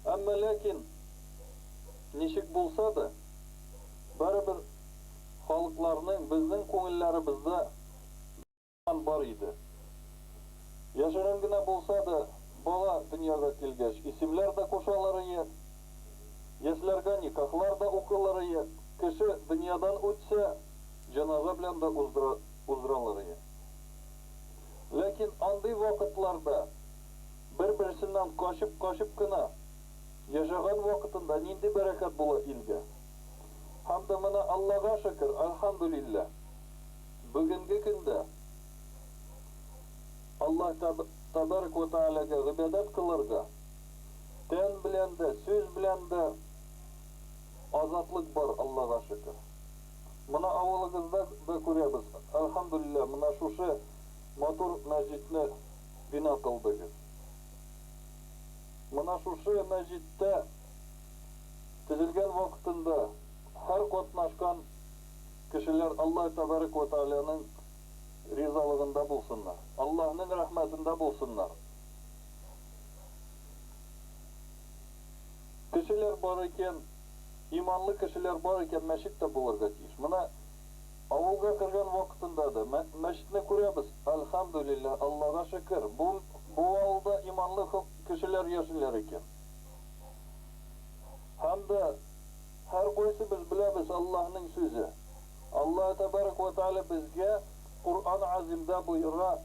Әмма ләкин, ничек булса да, барыбер халыкларның, безнең күңелләребездә иман бар иде. Яшерен генә булса да, бала дөньяга килгәч, исемләр дә кушалар ие, яшьләргә никахлар да укылыр ие, кеше дөньядан үтсә, җеназа белән дә уздыралар ие. Ләкин андый вакытларда бер-берсеннән качып-качып кына яшәгән вакытында нинди бәрәкәт була илгә? Һәм дә менә Аллага шөкер, әлхәмдүлилләһ, бүгенге көндә Аллаһ Тәбәрәк вә Тәгаләгә гыйбадәт кылырга тән белән дә, сүз белән дә азатлык бар, Аллага шөкер. Менә авылыгызда да күрәбез, әлхәмдүлилләһ, менә шушы матур мәсҗидне бина кылдыгыз. Менә шушы мәсҗидтә төзелгән вакытында һәр катнашкан кешеләр Аллаһ Тәбәрәк вә Тәгаләнең ризалыгында булсыннар, Аллаһның рәхмәтендә булсыннар. Кешеләр бар икән, иманлы кешеләр бар икән, мәчет тә булырга тиеш. Менә авылга кергән вакытында да мәчетне күрәбез, әлхәмдүлилләһ, Аллага шөкер, бу бу авылда иманлы кешеләр яшиләр икән. Һәм дә һәркайсыбыз беләбез Аллаһның сүзе. Аллаһ Тәбәрәк вә Тәгалә безгә Коръән Азимда боера,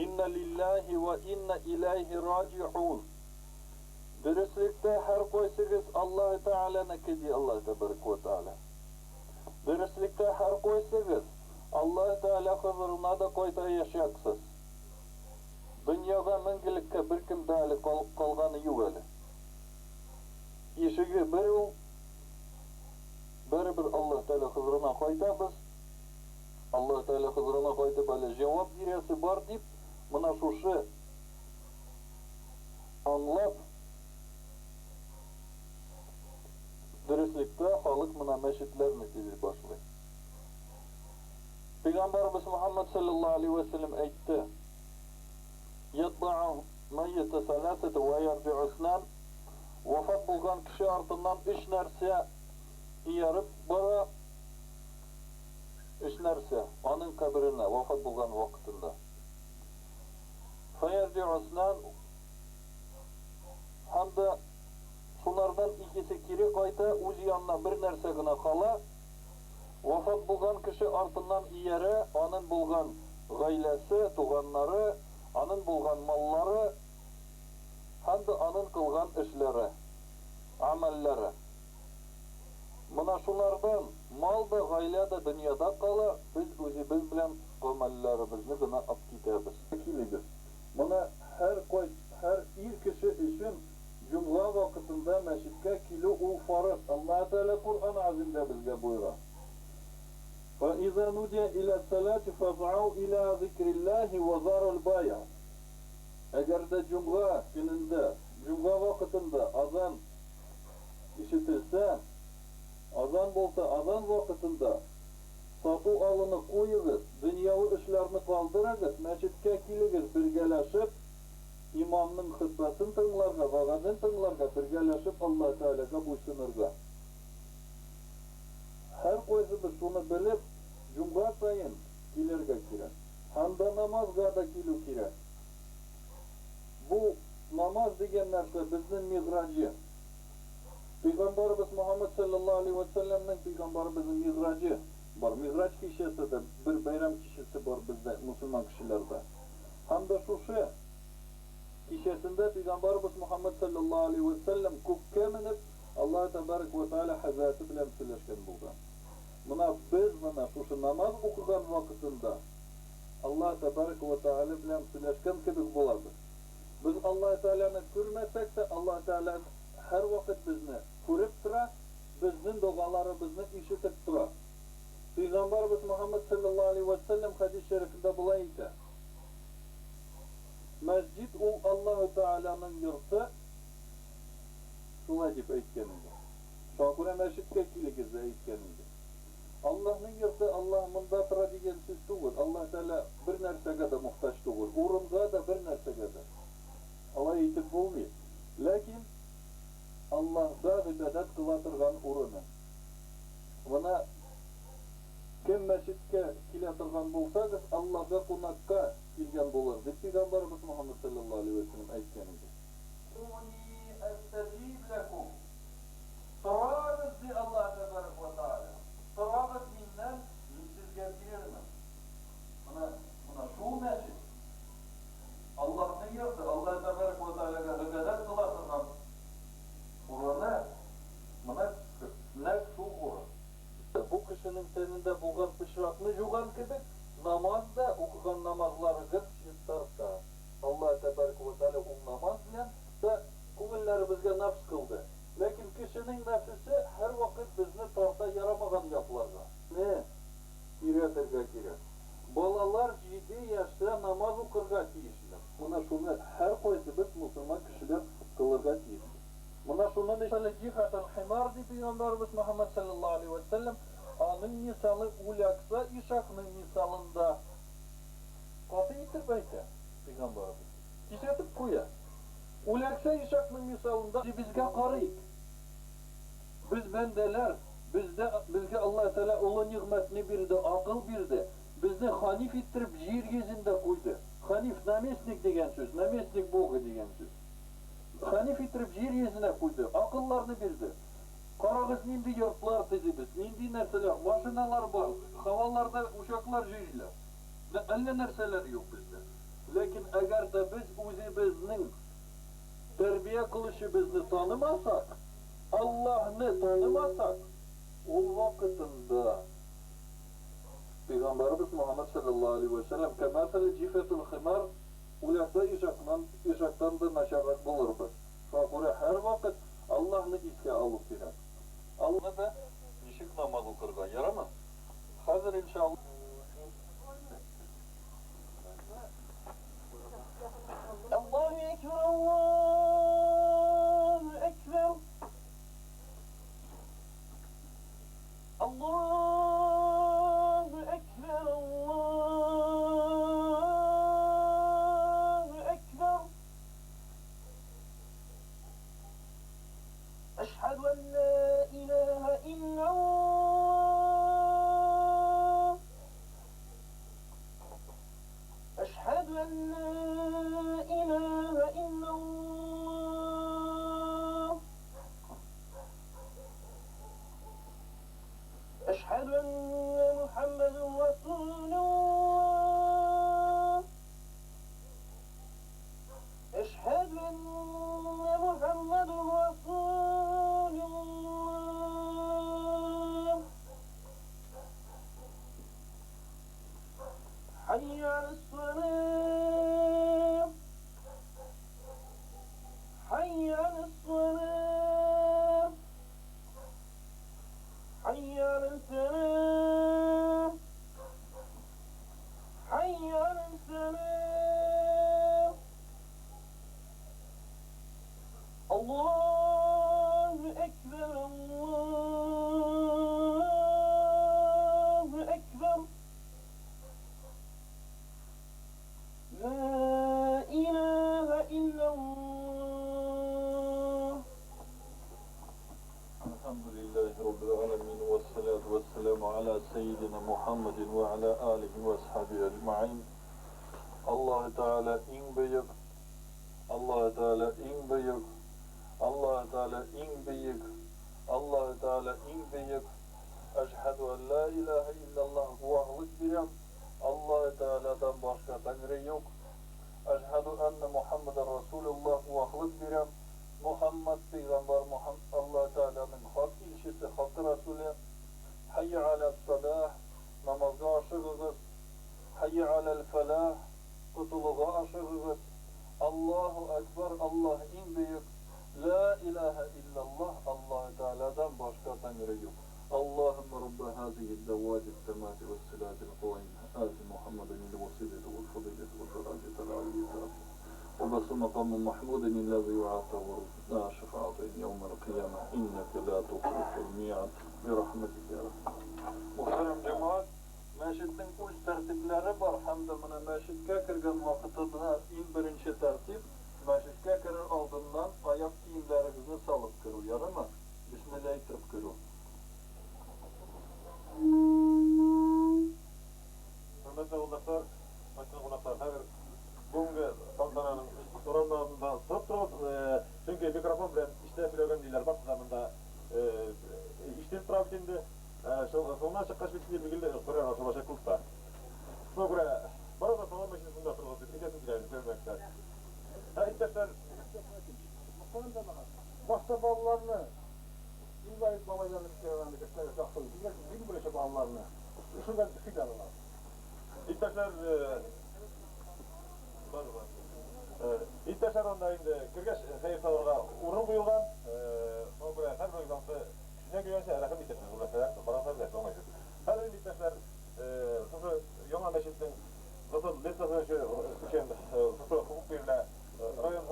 Инна лиллаһи вә инна иләйһи раҗиун. Дөреслектә һәркайсыгыз Аллаһ Тәгаләнеке, ди Аллаһ Тәбәрәк вә Тәгалә. Дөреслектә һәркайсыгыз Аллаһ Тәгалә хозурына да кайтаячаксыз. Дөньяда мәңгелеккә беркем дә әле калганы юк әле. Ишеге бер ул, барыбер Аллаһ Тәгалә хозурына кайтабыз. Аллаһ Тәгалә хозурына кайтып әле җавап бирәсе бар дип, менә шушы аңлап, дөреслектә халык менә мәчетләрне төзи башлый. Пәйгамбәребез Мөхәммәд салләллаһу алейһи вә сәлләм әйтте, Ятба'у мәййитә сәләсәтү вә ярҗи'у иснан, Вафат булган кеше артыннан өч нәрсә ияреп бара, өч нәрсә, аның каберенә, вафат булган вакытында. Фәярҗи'у иснан, һәм дә шунардан икесе кире кайта, үз янына бер нәрсә генә кала, Вафат булган кеше артыннан иярә анын булган гаиләсе, туганнары, анын булган маллары һәм дә анын кылган эшләре, гамәлләре. Мына шунардан мал да, гаилә дә дөньяда кала, без үзебез белән гамәлләребезне генә ап китәбез. Килегез. Мына һәр кай, һәр ир кеше өчен. Җомга вакытында мәчеткә килү ул фарыз. Аллаһы Тәгалә Коръән Азимдә безгә боера. Фа иза нудия иля ссалати фасгау иля зикриллаһи ва зарул байъ. Әгәр дә җомга көнендә, җомга вакытында азан ишетелсә, азан булса, азан вакытында сату-алуны куегыз, дөньяви эшләрне калдырыгыз, мәчеткә килегез, бергәләшеп имамның хөтбәсен тыңларга, вәгазен тыңларга, бергәләшеп Аллаһы Тәгаләгә буйсынырга. Һәркайсыбыз шуны белеп, җомга саен килергә кирәк. Һәм дә намазга да килү кирәк. Бу намаз дигән нәрсә безнең мигъраҗы. Пәйгамбәребез Мөхәммәд салләллаһу алейһи вә сәлләмнең пәйгамбәребезнең мигъраҗы бар. Мигъраҗ кичәсе дә бер бәйрәм кичәсе бар бездә, мөселман кешеләрдә. Һәм дә шушы кичәсендә пәйгамбәребез Мөхәммәд салләллаһу алейһи вә сәлләм күккә менеп, Аллаһы тәбәрәк вә тәгалә хәзрәте белән сөйләшкән булган. Менә без менә шушы намаз укыган вакытында Аллаһы тәбәрәк вә тәгалә белән сөйләшкән кебек булабыз. Без Аллаһы Тәгаләне күрмәсәк тә, Аллаһы Тәгалә һәрвакыт безне күреп тора, безнең догаларыбызны ишетеп тора. Пәйгамбәребез Мөхәммәд салләллаһу алейһи вә сәлләм хәдис шәрифендә болай әйтә, Мәсҗид ул Аллаһы Тәгаләнең йорты, шулай дип әйткән иде. Шуңа күрә мәчеткә килегез, дә әйткән иде. Аллаһның йорты, Аллаһ монда тора дигән сүз түгел. Аллаһ Тәгалә бер нәрсәгә дә мохтаҗ түгел, урынга да, бер нәрсәгә дә. Алай әйтеп булмый. Ләкин Аллаһга гыйбадәт кыла торган урыны. Менә кем мәчеткә килә торган булсагыз, Аллаһга кунакка килгән булыр, дип пәйгамбәребез Мөхәммәд салләллаһу алейһи вә сәлләм әйткән иде. Уни әстәҗиб ләкум. Сорагыз, ди Аллаһ тәбәрәк вә тәгалә, сорагыз миннән, мин сезгә бирермен. Менә, менә шул мәчет, Аллаһның йорты, Аллаһ тәбәрәк вә тәгаләгә гыйбадәт кыла торган урыны, менә нәкъ шул урын. Бу кешенең тәнендә булган пычракны җуган кебек, намаз да, укыган намазларыгыз чистарта. Аллаһ тәбәрәк вә тәгалә ул намаз белән дә күңелләребезгә нәфс кылды. Ләкин кешенең нәфесе һәрвакыт безне тарта ярамаган якларга. Не өйрәтергә кирәк. Балалар җиде яшьтә намаз укырга тиешләр. Менә шуны һәркайсыбыз мосылман кешеләр кылырга тиешбез. Менә шуны мисалы җихатал химар ди пәйгамбәребез Мөхәммәд салләллаһу алейһи вә сәлләм, аның мисалы үләксә ишакның мисалында. Каты итеп әйтә пәйгамбәребез. Кисәтеп куя. Үләксә ишакның мисалында үзебезгә карыйк. Без бәндәләр, бездә, безгә Аллаһы Тәгалә олы нигъмәтне бирде, акыл бирде. Безне ханиф иттереп җир йөзендә куйды. Ханиф, наместник дигән сүз, наместник Бога дигән сүз. Ханиф иттереп җир йөзенә куйды, акылларны бирде. Карагыз, нинди йортлар төзибез, нинди нәрсәләр, машиналар бар, һаваларда учаклар җөриләр. Әллә нәрсәләр юк бездә. Ләкин әгәр дә без үзебезнең тәрбия кылучыбызны танымасак, Аллаһны танымасак, ул вакытында Пәйгамбәребез Мөхәммәд салләллаһу алейһи вә сәлләм, Кәмәсәли җифәтил химар, үләксә ишакнан, ишактан да начаррак булырбыз. Шуңа күрә һәрвакыт Аллаһны искә алу кирәк. Аллаһны да ничек намаз укырга, ярамы? Хәзер, иншаллаһ. Аллаһу әкбәр, Аллаһу әкбәр. Аллаһу әкбәр, Аллаһу әкбәр. Әшһәду ан ла илаһа иллаллаһ. Әшһәду ан ла илаһа иллаллаһ. Әшһәду анна Мухаммадан расулуллаһ. Әшһәду анна Мухаммадан расулуллаһ. Хәйя галәс-салаһ. Хәйя галәс-салаһ. على سيدنا محمد وعلى آله وأصحابه أجمعين. Аллаһы Тәгалә иң бөек, Аллаһы Тәгалә иң бөек, Аллаһы Тәгалә иң бөек, Аллаһы Тәгалә иң бөек. Әшһәдү ән ла илаһә илляллаһ гуаһлык бирәм, Аллаһы Тәгаләдән башка Тәңре юк. Әшһәдү әннә Мухәммәдәр Расулуллаһ гуаһлык бирәм, Мухәммәд пәйгамбәр Аллаһы Тәгаләнең хак илчесе, хак Расуле. Хәйя галәс-салаһ, намазга ашыгыгыз. Хәйя галәл-фәлаһ, котылуга ашыгыгыз. Аллаһу әкбәр, Аллаһ иң бөек. Лә илаһә илляллаһ, Аллаһы Тәгаләдән башка Тәңре юк. Аллаһуммә раббә һазиһид дәгъватит таммати вәс-салатил каимә, ати Мухәммәдәнил василәтә вәл-фадыйләтә вәд-дәрәҗәтәл алиятә вәбәсһу мәкамән мәхмүдән илләзи вәгъәдтәһү варзукна шәфәгъәтәһу яумәл кыямә, иннәкә лә тухлифул миад, бирахмәтикә йә әрхәмәр рахимин. Мөхтәрәм җәмәгать, мәчетнең үз тәртипләре бар һәм дә менә мәчеткә кергән вакытыда иң беренче тәртип, мәчеткә керер алдыннан аяк киемнәрегезне салып керү, ярыймы? Бисмилла әйттереп керү. Хөрмәтле авылдашлар, кайткан кунаклар, хәзер бүгенге тантананың урамнарында торып торабыз, чөнки микрофон белән эчтә сөйләгән ниләр барысы да монда ишетелеп тора бит инде. Шуннан чыккач бит инде билгеле Коръән ашы булачак клубта. Шуңа күрә барыгыз да салам өчен шунда торыгыз дип әйтәсем килә инде, хөрмәтле. Ә иптәшләр, Башта балаларны, инвалид бабайларны китерәләр, кешеләргә яхшы, димәк, иң беренче балаларны. Шунда өшиләр алар. Иптәшләр, иптәшләр анда инде кергәч хәер салырга урын куелган. Шуңа күрә һәрберегез ансы көченә килгәнчә рәхим итеп, зур мәсьәлә, барасызлар белән уңайсыз. Хәзер инде иптәшләр, шушы яңа мәчетнең госел лекциясе өчен шушы хокук бирелә район.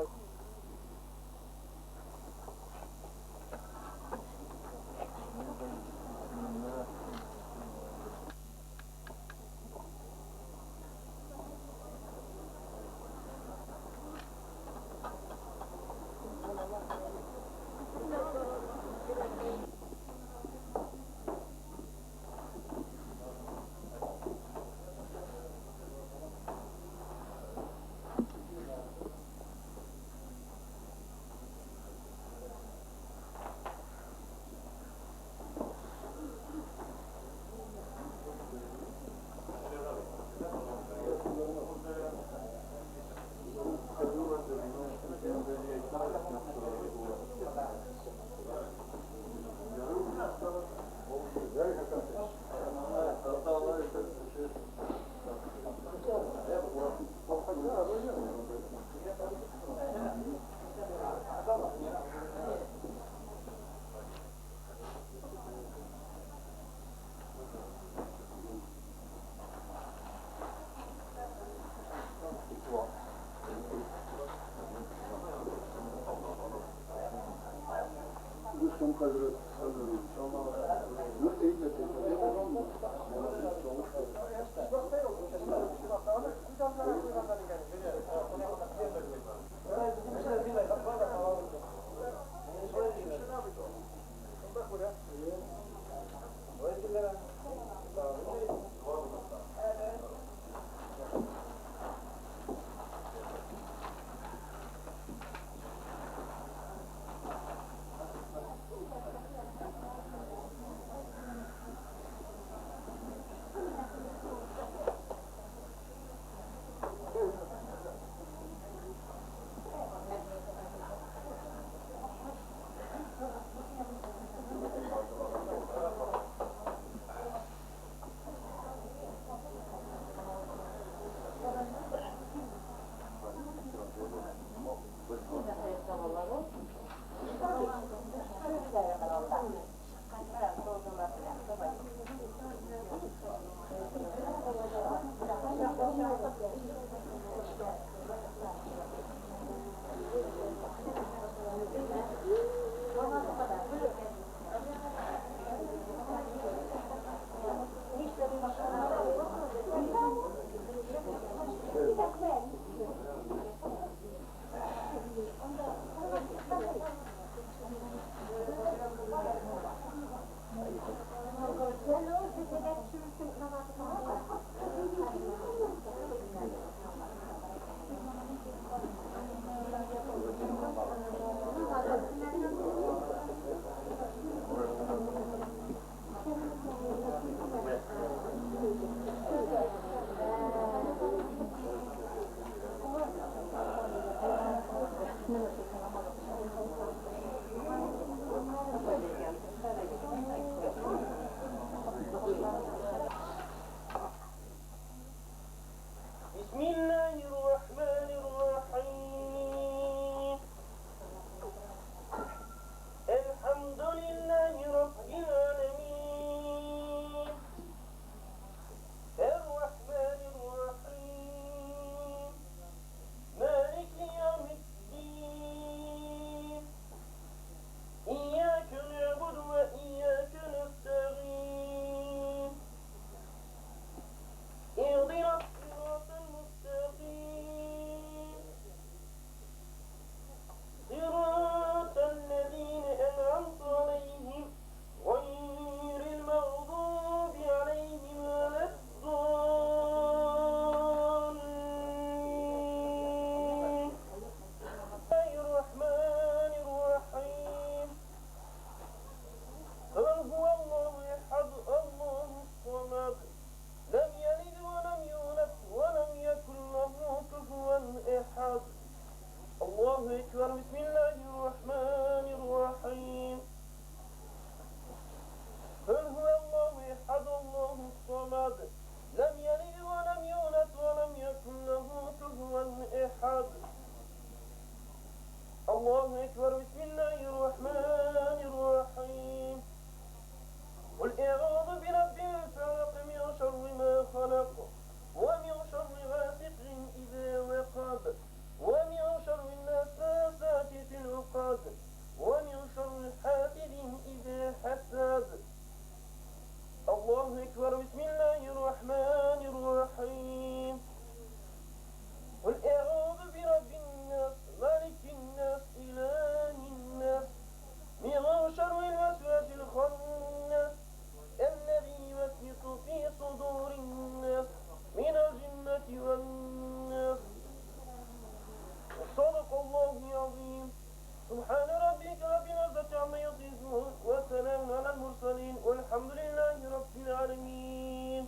Рөстәм хәзрәт بسم الله الرحمن الرحيم الحمد لله رب العالمين الرحمن الرحيم مالك يوم الدين إياك نعبد وإياك نستعين اهدنا الصراط المستقيم صراط الذين أنعمت عليهم غير المغضوب عليهم ولا الضالين. الله الرحمن الرحيم قل هو الله أحد الله الصمد لم يلد ولم يولد ولم يكن له كفوا أحد. الله أكبر. بسم الله الرحمن الرحيم قل هو الله أحد الله الصمد لم يلد ولم يولد ولم يكن له كفوا أحد. الله أكبر. بسم الله الرحمن الرحيم قل أعوذ برب الفلق من شر ما خلق ومن شر غاسق إذا وقب ومن شر النفاثات في العقد ومن شر حاسد إذا حسد. الله أكبر. بسم الله الرحمن الرحيم قل أعوذ برب الناس ملك الناس إله الناس من شر الوسواس الخناس الذي يوسوس في صدور الناس من الجنة والناس. صدق الله العظيم. سبحان ربك رب العزة عما يصفون وسلام على المرسلين والحمد لله رب العالمين.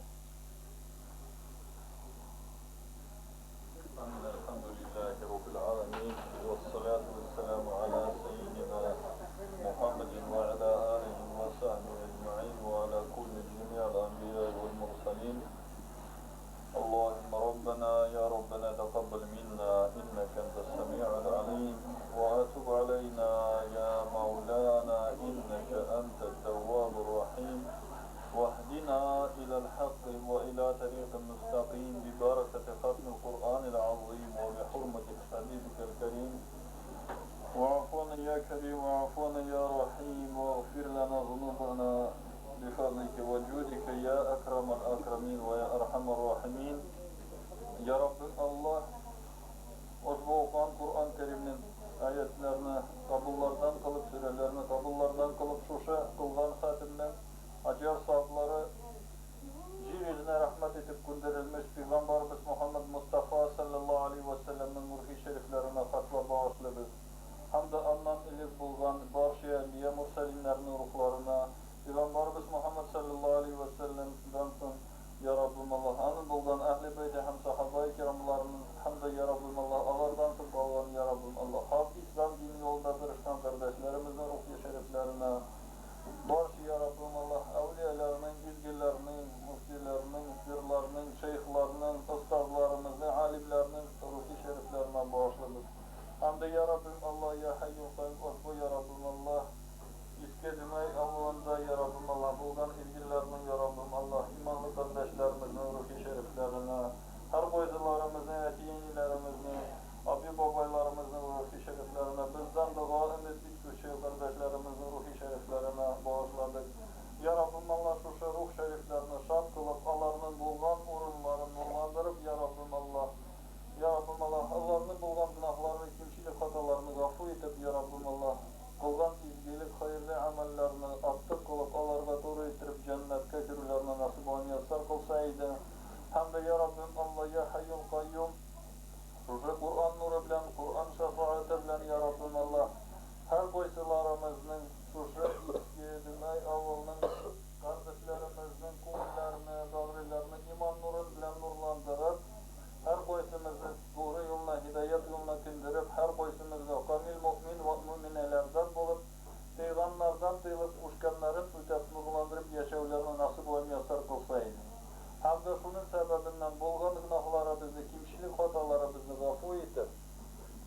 الحمد لله رب العالمين والصلاة والسلام على سيدنا محمد وعلى آله وصحبه أجمعين وعلى كل جميع الأنبياء والمرسلين. اللهم ربنا يا ربنا تقبل منا إنك أنت السميع العليم وأتب علينا يا مولانا إنك أنت التواب الرحيم واهدنا إلى الحق وإلى طريق مستقيم ببركة ختم القرآن العظيم وبحرمة حبيبك الكريم. واعف عنا يا كريم واعف عنا يا رحيم واغفر لنا ذنوبنا بفضلك وجودك يا أكرم الأكرمين ويا أرحم الراحمين. Ya Rabbim Allah, ошбу окуган Куръан Кәримнең аятларны кабуллардан кылып, сүрәләрне кабуллардан кылып, шушы кылган хатимнең аҗар саваплары җир йөзенә рәхмәт итеп күндерелмеш Пәйгамбәребез Мухаммад Мустафа саллаллаһу алейһи ва сәлләмнең рухи шәрифләренә хаслап багышлыйбыз. Һәм дә аннан элек булган барча әнбия мурсалиннәрнең рухларына, Пәйгамбәребез Мухаммад саллаллаһу алейһи ва сәлләмдән соң, Я Раббым Аллаһ, аның булган әһле бәйте һәм сахаба кирамларының һәм дә Я Раббым Аллаһ, алардан соң калган Я Раббым Аллаһ, хак ислам дине юлында тырышкан кардәшләремезнең рухи шәрифләренә шуның сәбәбеннән булган гөнаһларыбызны, кимчелек-хаталарыбызны гафу итеп,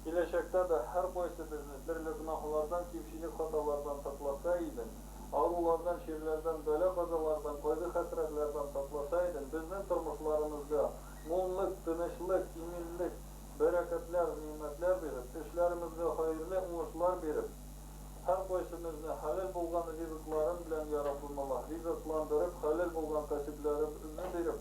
киләчәктә дә һәркайсыбызны төрле гөнаһлардан, кимчелек-хаталардан сакласа идең, авырулардан, чирләрдән, бәла-казалардан, кайгы-хәсрәтләрдән сакласа идең, безнең тормышларымызга муллык, тынычлык, иминлек, бәрәкәтләр, нигъмәтләр биреп, эшләремезгә хәерле уңышлар биреп, һәркайсымызны хәләл булган ризыкларың белән, йа Раббым Аллаһ, ризыкландырып, хәләл булган кәсепләребезне биреп,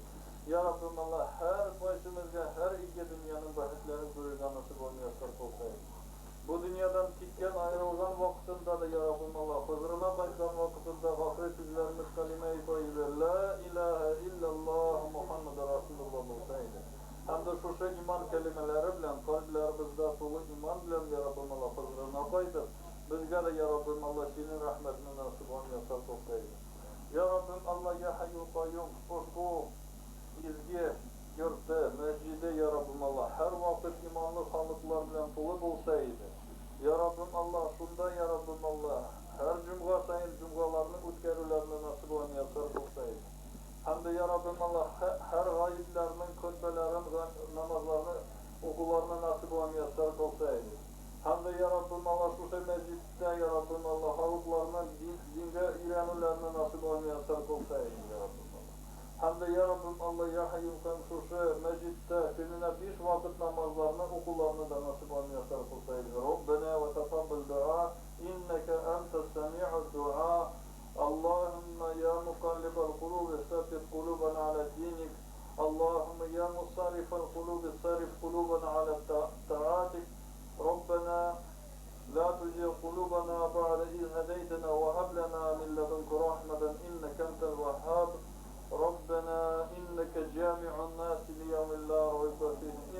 йа Раббым Аллаһ, һәркайсымызга һәр ике дөньяның бәхетләрен күрергә насыйп вә мияссәр кылса иде. Бу дөньядан киткән, аерылган вакытында да, йа Раббым Аллаһ, хозурыңа кайткан вакытында ахыргы сүзләремез кәлимәи таййибә, Лә иләһә илляллаһ Мухаммәдүр Расүлуллаһ булса иде. Һәм дә шушы иман кәлимәләре белән, кальбләребездә тулы иман белән, йа Раббым Аллаһ, хозурыңа кайтып, безгә дә, йа Раббым Аллаһ, Синең рәхмәтеңне насыйп вә мияссәр кылса иде. Йа Раббым Аллаһ, йа Хәйюл Каюм, ошбу изге йорты, мәсҗиде, йа Раббым Аллаһ, һәрвакыт иманлы халыклар белән тулы булса иде. Йа Раббым Аллаһ, шунда, йа Раббым Аллаһ, һәр җомга саен җомгаларны үткәрүләрне насыйп вә мияссәр кылса иде. Һәм дә, йа Раббым Аллаһ, һәр гаетләрнең хөтбәләрен, намазларны укуларны насыйп вә мияссәр кылса иде. Һәм дә, йа Раббым Аллаһ, шушы мәсҗидтә, йа Раббым Аллаһ, халыкларның дингә өйрәнүләрне насыйп вә мияссәр кылса иде, йа Раббым Аллаһ. Һәм дә, йа Раббым Аллаһ, йа Хәйюл Каюм, шушы мәсҗидтә көненә биш вакыт намазларны укуларны да насыйп вә мияссәр кылса иде. Роббәнә вә тәкаббәл дуа, иннәкә әнтәс сәми'уд дуа. Аллаһуммә йа мукаллибәл кулуби, сәббит кулубана аля диник. Аллаһуммә йа мусаррифәл кулуби, сарриф кулубана аля таатик. ربنا لا تزغ قلوبنا بعد إذ هديتنا وهب لنا من لدنك رحمة إنك أنت الوهاب ربنا إنك جامع الناس ليوم لا ريب فيه.